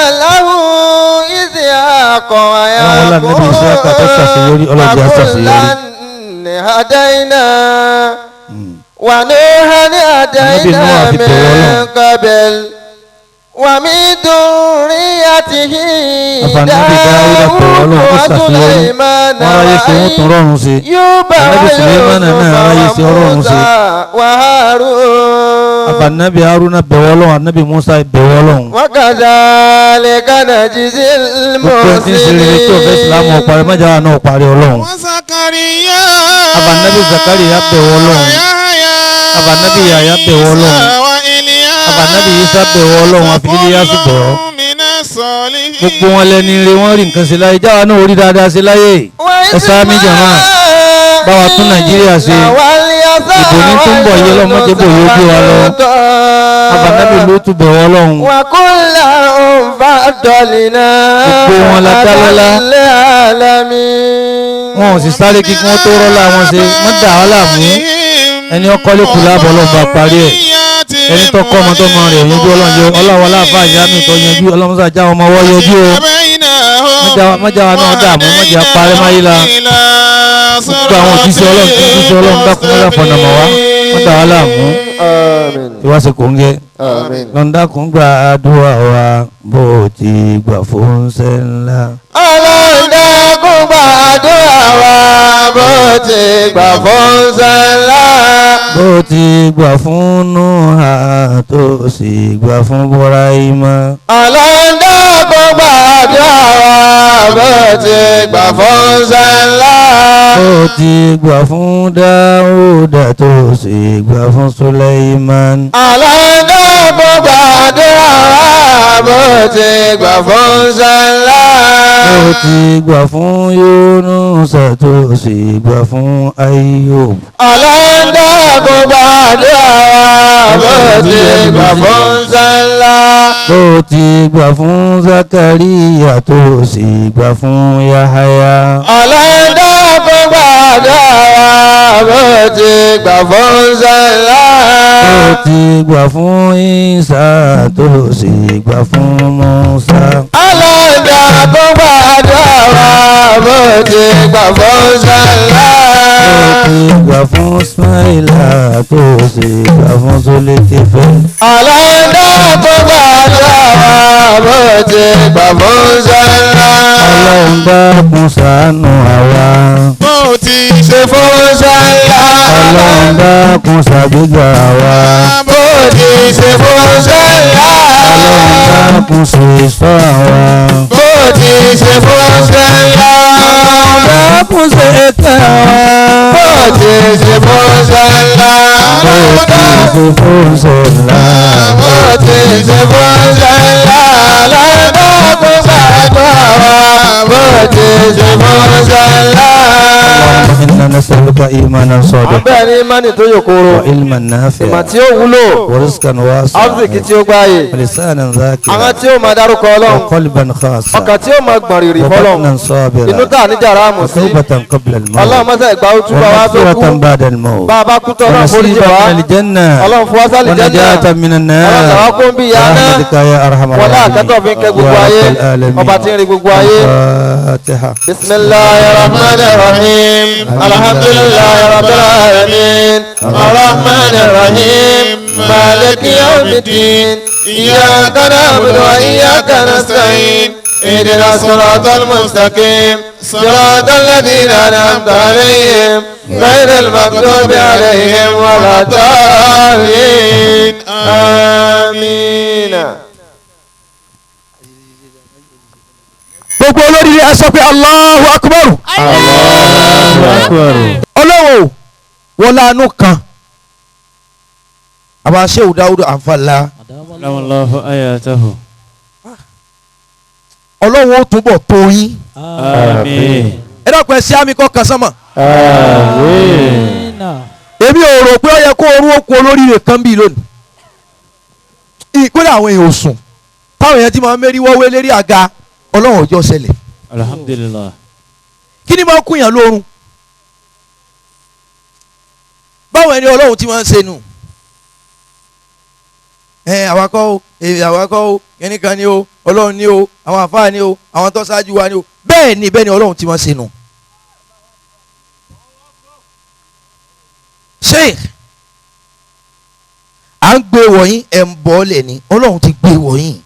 Speaker 9: Ọlọ́run wọlé ànábì Ìsíákà tó ṣàṣeyọrí Ọlọ́run jẹ́ àṣàṣeyọrí.
Speaker 8: هدينا ونوحا هدينا من قبل ومن ذريته داود وسليمان وأيوب ويوسف وموسى وهارون.
Speaker 9: Ànábì Haruna bẹ̀wọ̀ Ọlọ́run, Ànábì Musa bẹ̀wọ̀ Ọlọ́run.
Speaker 8: وكذلك نجزي
Speaker 9: Gbogbo ẹni tí ń ṣe rere tí ò fẹ́ Ìsìlámù ọ̀parí mọ́jà wà náà parí Ọlọ́run. Ànábì Zakariya bẹ̀wọ̀ Ọlọ́run. Ànábì Yahya bẹ̀wọ̀ Ọlọ́run. Ànábì Isa bẹ̀wọ̀ Ọlọ́run, àfi Iliyasu bẹ̀wọ̀. Gbogbo wọn lẹni rere wọ́n rí nǹkan ṣe láyé, jáwa náà orí dáadáa ṣe láyé. Ẹ sáámi jàmá. Bá wa tún Nàìjíríà ṣe. Ìbò ní tó ń bọ̀ yìí ọlọ́run má jẹ́ bò yóò gbé wa lọ. Abànábì ló tún bẹ̀ wọ́n lọ́hùn.
Speaker 8: وكلا فضلنا
Speaker 9: Gbogbo wọn la dá lọ́lá.
Speaker 8: على العالمين.
Speaker 9: Wọn ò sì sáré kí wọ́n tó rọ́lá wọn ṣe. Wọ́n dà wá láàmú. Ẹni ọkọ lè kú láàbọ̀ ọlọ́run bá parí ẹ̀. Ẹni tó kọ́ ọmọ tó mọ rẹ̀ yanjú ọlọ́run jẹ́ ọlọ́run aláàfáà ìyá mi tó yanjú ọlọ́run sá já ọmọ ọwọ́ yanjú o. Mọ́jà wa náà dààmú mọ́jà parẹ́ máyé la. Gbogbo àwọn òjíṣẹ́ ọlọ́run tó ń jíṣẹ́ ọlọ́run dákun mọ́jà fọ̀nà mọ̀ wá. Wọ́n dà wá láàmú.
Speaker 8: Àmín.
Speaker 9: Ìwá ṣe kò ń gẹ́.
Speaker 8: Àmín.
Speaker 9: Lọ́ndàkùn gba àdúrà wa bó ti gbà fún ṣẹ́ ńlá.
Speaker 8: Ọlọ́run dákun gbàdúrà wa bó ti gbà fún sẹ́lá.
Speaker 9: Bó ti gbà fún Núhà tó sì gbà fún Búráímà.
Speaker 8: Ọlọ́run dákun gbàdúrà wa bó ti gbà fún sẹ́lá.
Speaker 9: Bó ti gbà fún Dáúdà tó sì gbà fún Suleiman.
Speaker 8: Ọlọ́run dákun gbàdúrà wa bó ti gbà fún sẹ́lá.
Speaker 9: Bó ti gbà fún Yúnúsà tó sì gbà fún Ayub.
Speaker 8: Ọlọ́run dákun gbàdúrà wa bó ti gbà fún sẹ́lá.
Speaker 9: Bó ti gbà fún Zakariya tó sì gbà fún Yahaya.
Speaker 8: Ọlọ́run dákun gbàdúrà wa bó ti gbà fún sẹ́lá.
Speaker 9: Bó ti gbà fún Isa tó sì gbà fún Musa.
Speaker 8: Ọlọ́run dákun gbàdúrà wa bó ti gbà fún sẹ́lá.
Speaker 9: Bó ti gbà fún Ismaila tó sì gbà fún Zulikife.
Speaker 8: Ọlọ́run dákun gbàdúrà wa bó ti gbà fún sẹ́lá.
Speaker 9: Ọlọ́run dákun ṣàánú àwa.
Speaker 10: Bó ti
Speaker 8: Ṣe fún sẹ́lá.
Speaker 9: Ọlọ́run dákun ṣàgbéga àwa.
Speaker 8: Bó ti ṣe fún sẹ́lá.
Speaker 9: Ọlọ́run dákun ṣe ìṣọ́ àwa.
Speaker 8: Bó ti ṣe fún sẹ́lá.
Speaker 9: Dákun ṣe ẹ̀ka àwa.
Speaker 8: Bó ti ṣe fún sẹ́lá.
Speaker 9: Bó ti ṣe fún ṣẹlá.
Speaker 8: Bó ti ṣe fún sẹ́lá. Lọ́dọ̀kún gbàdúrà wa. Bó ti ṣe fún sẹ́lá.
Speaker 9: اللهم إنا نسألك إيمانا صادقا
Speaker 8: Bẹ́ẹ̀ ni Imani tó yè kooro.
Speaker 9: وعلما
Speaker 8: Ìmọ̀
Speaker 9: نافعا
Speaker 8: tí ó wúlò.
Speaker 9: ورزقا واسعا
Speaker 8: Áfíríkì tí ó gbáyè.
Speaker 9: ولسانا
Speaker 8: Àwọn
Speaker 9: ذاكرا
Speaker 8: tí ó máa dárúkọ Ọlọ́run.
Speaker 9: وقلبا خاصا
Speaker 8: Ọkàn tí ó máa gbọ̀n rìrì fọlọ́run.
Speaker 9: وبطنا
Speaker 8: Inú
Speaker 9: صابرا
Speaker 8: tá à ní jàrá àmù sí.
Speaker 9: وتوبة قبل
Speaker 8: Ọlọ́run
Speaker 9: الموت
Speaker 8: mọ́sá ìgbà ó túbọ̀ wá tó kú.
Speaker 9: ومغفرة بعد الموت
Speaker 8: Bá a bá kú tán Ọlọ́run foríjì
Speaker 9: ونصيبا
Speaker 8: wá.
Speaker 9: من الجنة
Speaker 8: Ọlọ́run fún wa sálì jẹ́nà.
Speaker 9: ونجاة من
Speaker 8: Ọlọ́run
Speaker 9: النار
Speaker 8: làwa kó ń bí ìyá náà.
Speaker 9: برحمتك يا أرحم
Speaker 8: Wọlé àkẹ́tọ̀ fi ń kẹ́ gbogbo
Speaker 9: يا
Speaker 8: ayé.
Speaker 9: رب العالمين
Speaker 8: Ọba tí ń rí gbogbo ayé.
Speaker 9: الفاتحة
Speaker 8: بسم الله الرحمن الرحيم الحمد لله رب العالمين الرحمن الرحيم مالك يوم الدين إياك نعبد وإياك نستعين اهدنا الصراط المستقيم صراط الذين أنعمت عليهم غير المغضوب عليهم ولا الضالين آمين.
Speaker 7: Gbogbo olórí ẹ sọ pé Allahu Akbar. Ọlọ́wọ́ wọn lánú kan. Àbá Shehu Dáúdù Ànfàlà.
Speaker 2: Allahu ayatahu.
Speaker 7: Ọlọ́wọ́ ó túbọ̀ tó yín.
Speaker 2: Àmín.
Speaker 7: Ẹ dákun ẹ sí àmì kọ́ kan sánmọ̀.
Speaker 2: Àmín.
Speaker 7: Èmi ò rò pé ó yẹ kó orú òkú olóríire kan bíi lónìí. Ìpínlẹ̀ àwọn èèyàn ò sùn. Táwọn èèyàn ti máa ń mérí wọ́wé lérí àga Ọlọ́run ọjọ́ ṣẹlẹ̀.
Speaker 2: Alhamdulillah.
Speaker 7: Kí ni máa ń kúnyàn lóorun? Báwọn ẹni Ọlọ́run ti máa ń ṣe nù. Ẹ àwa kọ́ o, èmi àwa kọ́ o, ẹnìkan ni o, Ọlọ́run ni o, àwọn àfáà ni o, àwọn tó ṣáájú wa ni o. Bẹ́ẹ̀ ni bẹ́ẹ̀ ni Ọlọ́run ti máa ń ṣe nù. Sheikh, à ń gbé wọ̀nyí ẹ̀ ń bọ́ lẹ̀ ni Ọlọ́run ti gbé wọ̀nyí.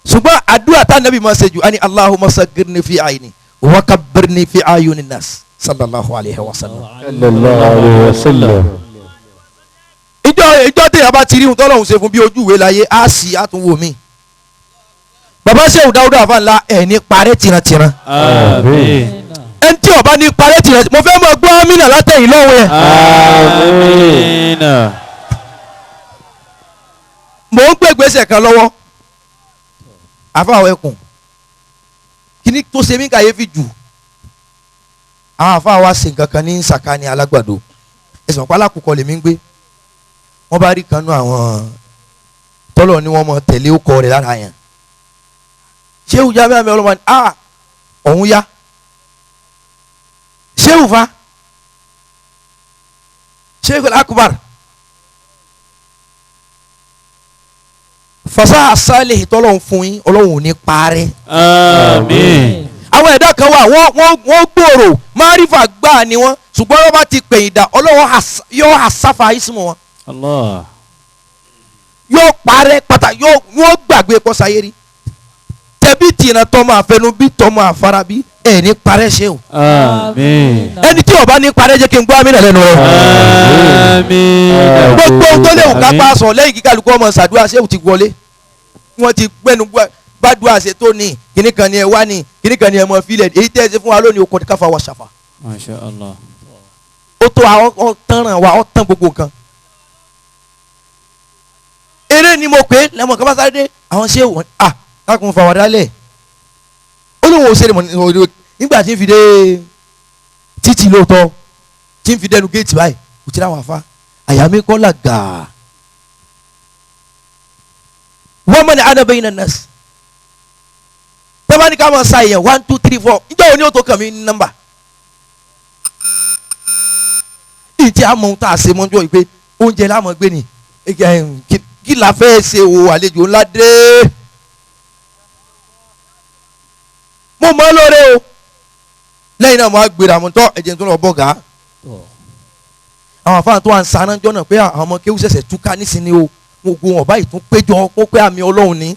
Speaker 7: Ṣùgbọ́n àdúrà tá nàbí máa ṣe jù á ní Allahumma saggirni fi ayni wa kabbirni fi ayuni nas sallallahu alayhi wa sallam.
Speaker 2: Sallallahu alayhi wa sallam.
Speaker 7: Ìjọ téèyàn bá ti rí ohun tọ́lọ́hún ṣe fún bí ojú ìwé láyé á sì á tún wò mí. Bàbá Shehu Dáúdà Àfáànlá ẹ̀ ní parẹ́ tìrantìran.
Speaker 2: Àmín.
Speaker 7: Ẹni tí ó bá ní parẹ́ tìrantìran mo fẹ́ mọ gbọ́ amínà látẹ̀yìn lọ́wọ́ yẹn.
Speaker 2: Àmín.
Speaker 7: Mò ń gbé ìgbésẹ̀ kan lọ́wọ́. Àfáà ẹkùn kíní tó ṣe mí kàyéfì jù Àwọn àfáà wa ṣe nǹkan kan ní sàkání alágbàdo. Ẹ̀sùn ọ̀pá alákòókò lèmi ń gbé. Wọ́n bá rí kanú àwọn tọ́lọ̀ ni wọ́n mọ̀ tẹ̀lé ó kọ rẹ̀ lára yẹn. Ṣéwù Jamiu àmì ọlọ́mọ ni a ọ̀hún ya. Ṣéwù fa. Ṣéwù Akbar. Fasa asálẹ̀ tọ́lọ̀ ń fún yín ọlọ́run ò ní parẹ́.
Speaker 2: Àmín.
Speaker 7: Àwọn ẹ̀dá kan wà wọ́n gbòòrò márífà gbáà ni wọ́n ṣùgbọ́n wọ́n bá ti pẹ̀yìn dà ọlọ́run yóò àsáfà ìsìnmọ̀ wọn.
Speaker 2: Allah.
Speaker 7: Yóò parẹ́ pátá yóò wọ́n gbàgbé kọ́sáyé rí. Tẹ̀bí tìǹà tọmọ àfẹnubí tọmọ àfarabí ẹ̀ ní parẹ́ ṣe o.
Speaker 2: Àmín.
Speaker 7: Ẹni tí ó bá ní parẹ́ jẹ́ kí n gbọ́ àmì lẹ́nu rẹ̀.
Speaker 2: Àmín.
Speaker 7: Gbogbo ohun tó léwu ká bá a sọ lẹ́yìn kíkálukú ọmọ ṣàdúrà ṣéwù ti wọlé. Wọ́n ti gbẹ́nu gbàdúrà ṣe tó ní kíní kan ní ẹ wá ní kíní kan ní ẹ mọ fílẹ̀ èyí tẹ́ ẹ ṣe fún wa lónìí okòó káfa wa ṣàfà.
Speaker 2: Masha Allah.
Speaker 7: Ó tó àwọn ọ̀tánràn wa ọ̀tán gbogbo nǹkan. Eré ni mo pè é lẹ́mọ̀ kí wọ́n sáré dé àwọn ṣé wọ́n à kákun fà wà dálẹ̀. Ó lóun ò ṣe mọ̀ nígbà tí ń fi dé títì lóòótọ́ tí ń fi dẹnu géètì báyìí kò tí láwọn afá àyà mi kọ́ là gàá. Wọ́n mọ̀ ní anábẹ́yìn náà nọ́ọ̀sì. Tọ́ba ní ká máa sa èèyàn 1 2 3 4 níjọ́ òní ò tó kàn mí ní nọ́mbà. Ìtí àmọ́ ohun tá a ṣe mọ́jọ́ yìí pé oúnjẹ láàmú gbé ni kí la fẹ́ ṣe o àlejò ńlá dé. Mo mọ̀ lóore o lẹ́yìn náà mo á gbéra mo tọ́ ẹ̀jẹ̀ tó lọ bọ̀ gà á. Àwọn àfáà tó wà ń saná jọ́nà pé àwọn ọmọ kéwú ṣẹ̀ṣẹ̀ túká nísìnyí o gbogbo wọn báyìí tún péjọ kó pé àmì Ọlọ́run ni.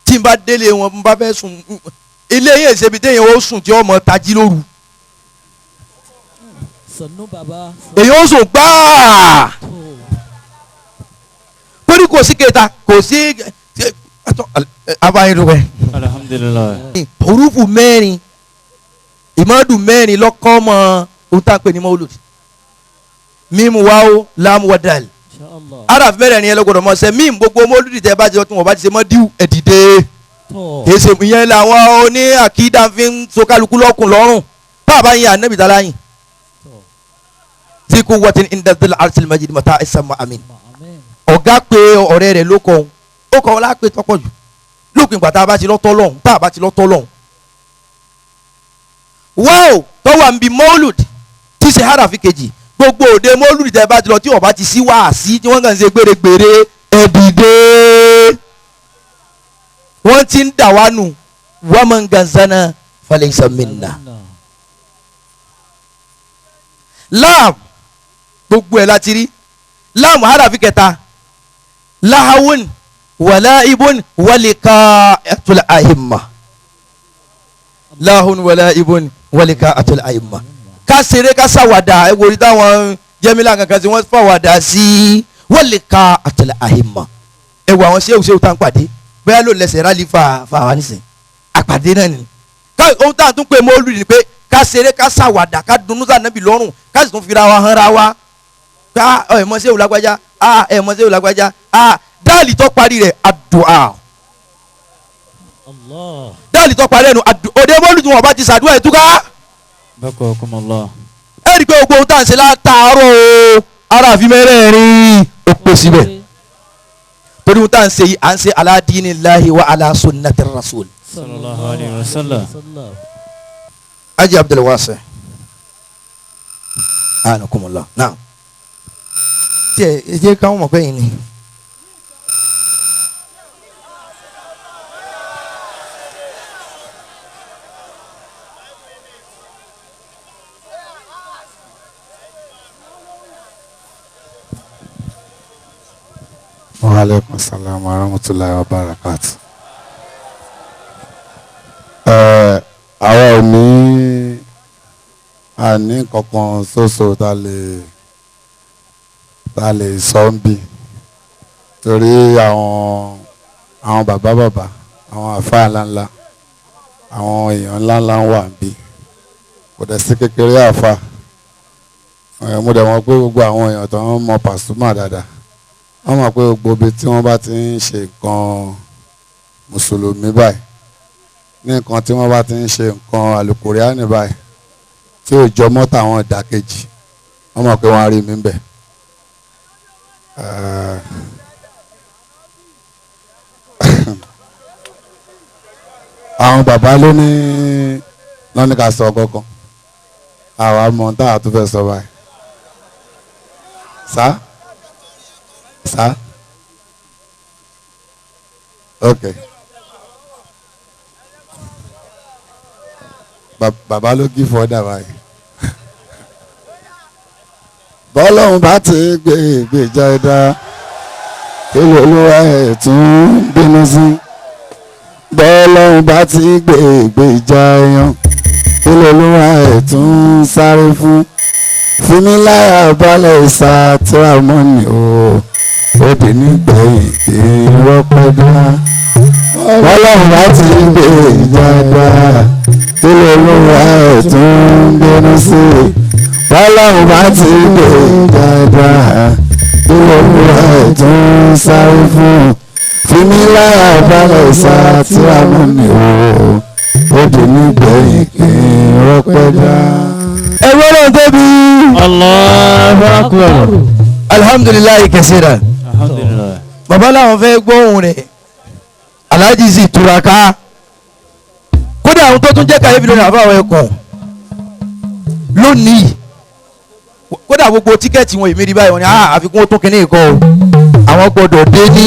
Speaker 7: Tí n bá délé wọn n bá fẹ́ sùn ilé yẹn ṣe ibi téèyàn ó sùn tí ọmọ tají lóru.
Speaker 6: Sọ̀nù bàbá.
Speaker 7: Èyí ó sùn gbáà. Torí kò sí kẹta kò sí abayín dúpẹ́.
Speaker 2: Alhamdulillah.
Speaker 7: Hurufu mẹ́rin ìmọ̀ọ́dù mẹ́rin lọ́kọ́ mọ́ ohun tá a pè ní mọ́lùd. Mímu wáwó láàmú wàdàl. Araf mẹ́rin yẹn lọ́gbọ̀dọ̀ mọ́ sẹ́ mímu gbogbo mọ́lùdì tẹ́ bá jẹ́ tí wọ́n bá ti ṣe mọ́ díù ẹ̀dìdẹ́. Kì í ṣe ìyẹn làwọn oní àkídà fi ń so kálukú lọ́kùn lọ́rùn. Tá a bá yin ànábì tá a láyìn. Tí kò wọ́tin indadil arsil majid mata ẹ̀sán amin. Ọ̀gá pé ọ̀rẹ́ rẹ̀ ló kọ́ òun. Ó kọ́ ọ́ lápè tọ́pọ̀ jù. Lópin ìgbà tá a bá ti lọ́tọ́ lọ́hùn tá a bá ti lọ́tọ́ lọ́hùn. Wáò tọ́wọ́ àmì mọ́lùd tí ṣe harafi kejì gbogbo òde mọ́lùd tẹ́ bá ti lọ tí ọba ti sí wáàsí tí wọ́n kàn ń ṣe gbèrègbèrè ẹ̀dìdé. Wọ́n ti ń dà wá nù wọ́n máa ń ganzana falaysa minna. Láàm gbogbo ẹ̀ láti rí láàmù harafi kẹta lahawun walaibun walika atul ahimma lahun walaibun walika atul ahimma. Ká ṣeré ká ṣàwàdà ẹ wo orí táwọn jẹ́mílà kankan tí wọ́n fàwàdà sí walika atul ahimma. Ẹ wo àwọn ṣéwù ṣéwù tá à ń pàdé bóyá ló lẹsẹ̀ rálí fa fa wà nísìn àpàdé náà ni. Ká ohun tá à ń tún pè mọ́lù ni pé ká ṣeré ká ṣàwàdà ká dunnú sànàbì lọ́rùn ká sì tún fira wa hàn ra wa. Ká ẹ mọ ṣéwù lágbájá a ẹ mọ ṣéwù lágbájá a dáàlì tó parí rẹ̀ àdùá. Dáàlì tó parí ẹnu àdùá òde mọ́lù tí wọ́n bá ti ṣàdúrà ìtúká.
Speaker 2: Bakakumullah.
Speaker 7: Ẹ rí i pé gbogbo ohun tá à ń ṣe látàárọ̀ o ara àfi mẹ́rẹ̀ẹ̀rin ó pè síbẹ̀. Torí ohun tá à ń ṣe yìí à ń ṣe ala dinillahi wa ala sunnati rasul.
Speaker 2: Sallallahu alayhi wa sallam.
Speaker 7: Haji Abdul Wasi. Anakumullah. Naam. Tí ẹ jẹ́ káwọn mọ̀ pé yìí ni.
Speaker 4: Wa alaikum salam wa rahmatullahi wa barakatuh. Àwa ò ní àní kankan ṣoṣo tá lè sọ ń bì torí àwọn bàbá bàbá àwọn àfáà ńláńlá àwọn èèyàn ńláńlá ń wà ń bì kò dẹ̀ sí kékeré àfáà. Mo dẹ̀ mọ̀ pé gbogbo àwọn èèyàn tó ń mọ Pasuma dáadáa wọ́n mọ̀ pé gbogbo ibi tí wọ́n bá ti ń ṣe nǹkan mùsùlùmí báyìí ní nǹkan tí wọ́n bá ti ń ṣe nǹkan àlùkùránì báyìí tí ò jọ mọ́ tàwọn ìdàkejì wọ́n mọ̀ pé wọ́n á rí mi bẹ̀. Àwọn bàbá ló ní lọ́ní ká sọ kankan àwa mọ̀ tá a tún fẹ́ sọ báyìí. Sá sá ok bàbá ló kí fọ́dà báyìí. Bọ́lọ́hún bá ti gbé ìgbèjà ẹ̀dá kí lolúwa ẹ̀ tún bínú sí. Bọ́lọ́hún bá ti gbé ìgbèjà ẹ̀yàn kí lolúwa ẹ̀ tún sáré fún. Fúnmi láyà balẹ̀ ìsà tí a mọ̀ ní o òdì nígbẹ̀yìn kí rọ́pẹ́ dá. Bọ́lọ́hún bá ti gbé ìgbèjà ẹ̀dá kí lolúwa ẹ̀ tún bínú sí. Bọ́lọ́hún bá ti gbé ìjà ẹ̀dá kí lolúwa ẹ̀ tún sáré fún. Fúnmi láyà balẹ̀ ìsà tí a mọ̀ ní o òdì nígbẹ̀yìn kí rọ́pẹ́ dá.
Speaker 7: Ẹ̀rọ náà tóbi.
Speaker 2: Allahu akbar.
Speaker 7: Alhamdulilayi kẹsìrà.
Speaker 2: Alhamdulillah.
Speaker 7: Bàbá làwọn fẹ́ gbóhùn rẹ̀ Alhaji sì túraká kódà àwọn tó tún jẹ́ kàyéfì lónìí àbáwọn ẹ̀kọ́ lónìí kódà gbogbo tíkẹ́ẹ̀tì wọn èmi rí báyìí wọn ni àfikún ó tún kínní ìkọ́ o àwọn gbọ́dọ̀ dé ní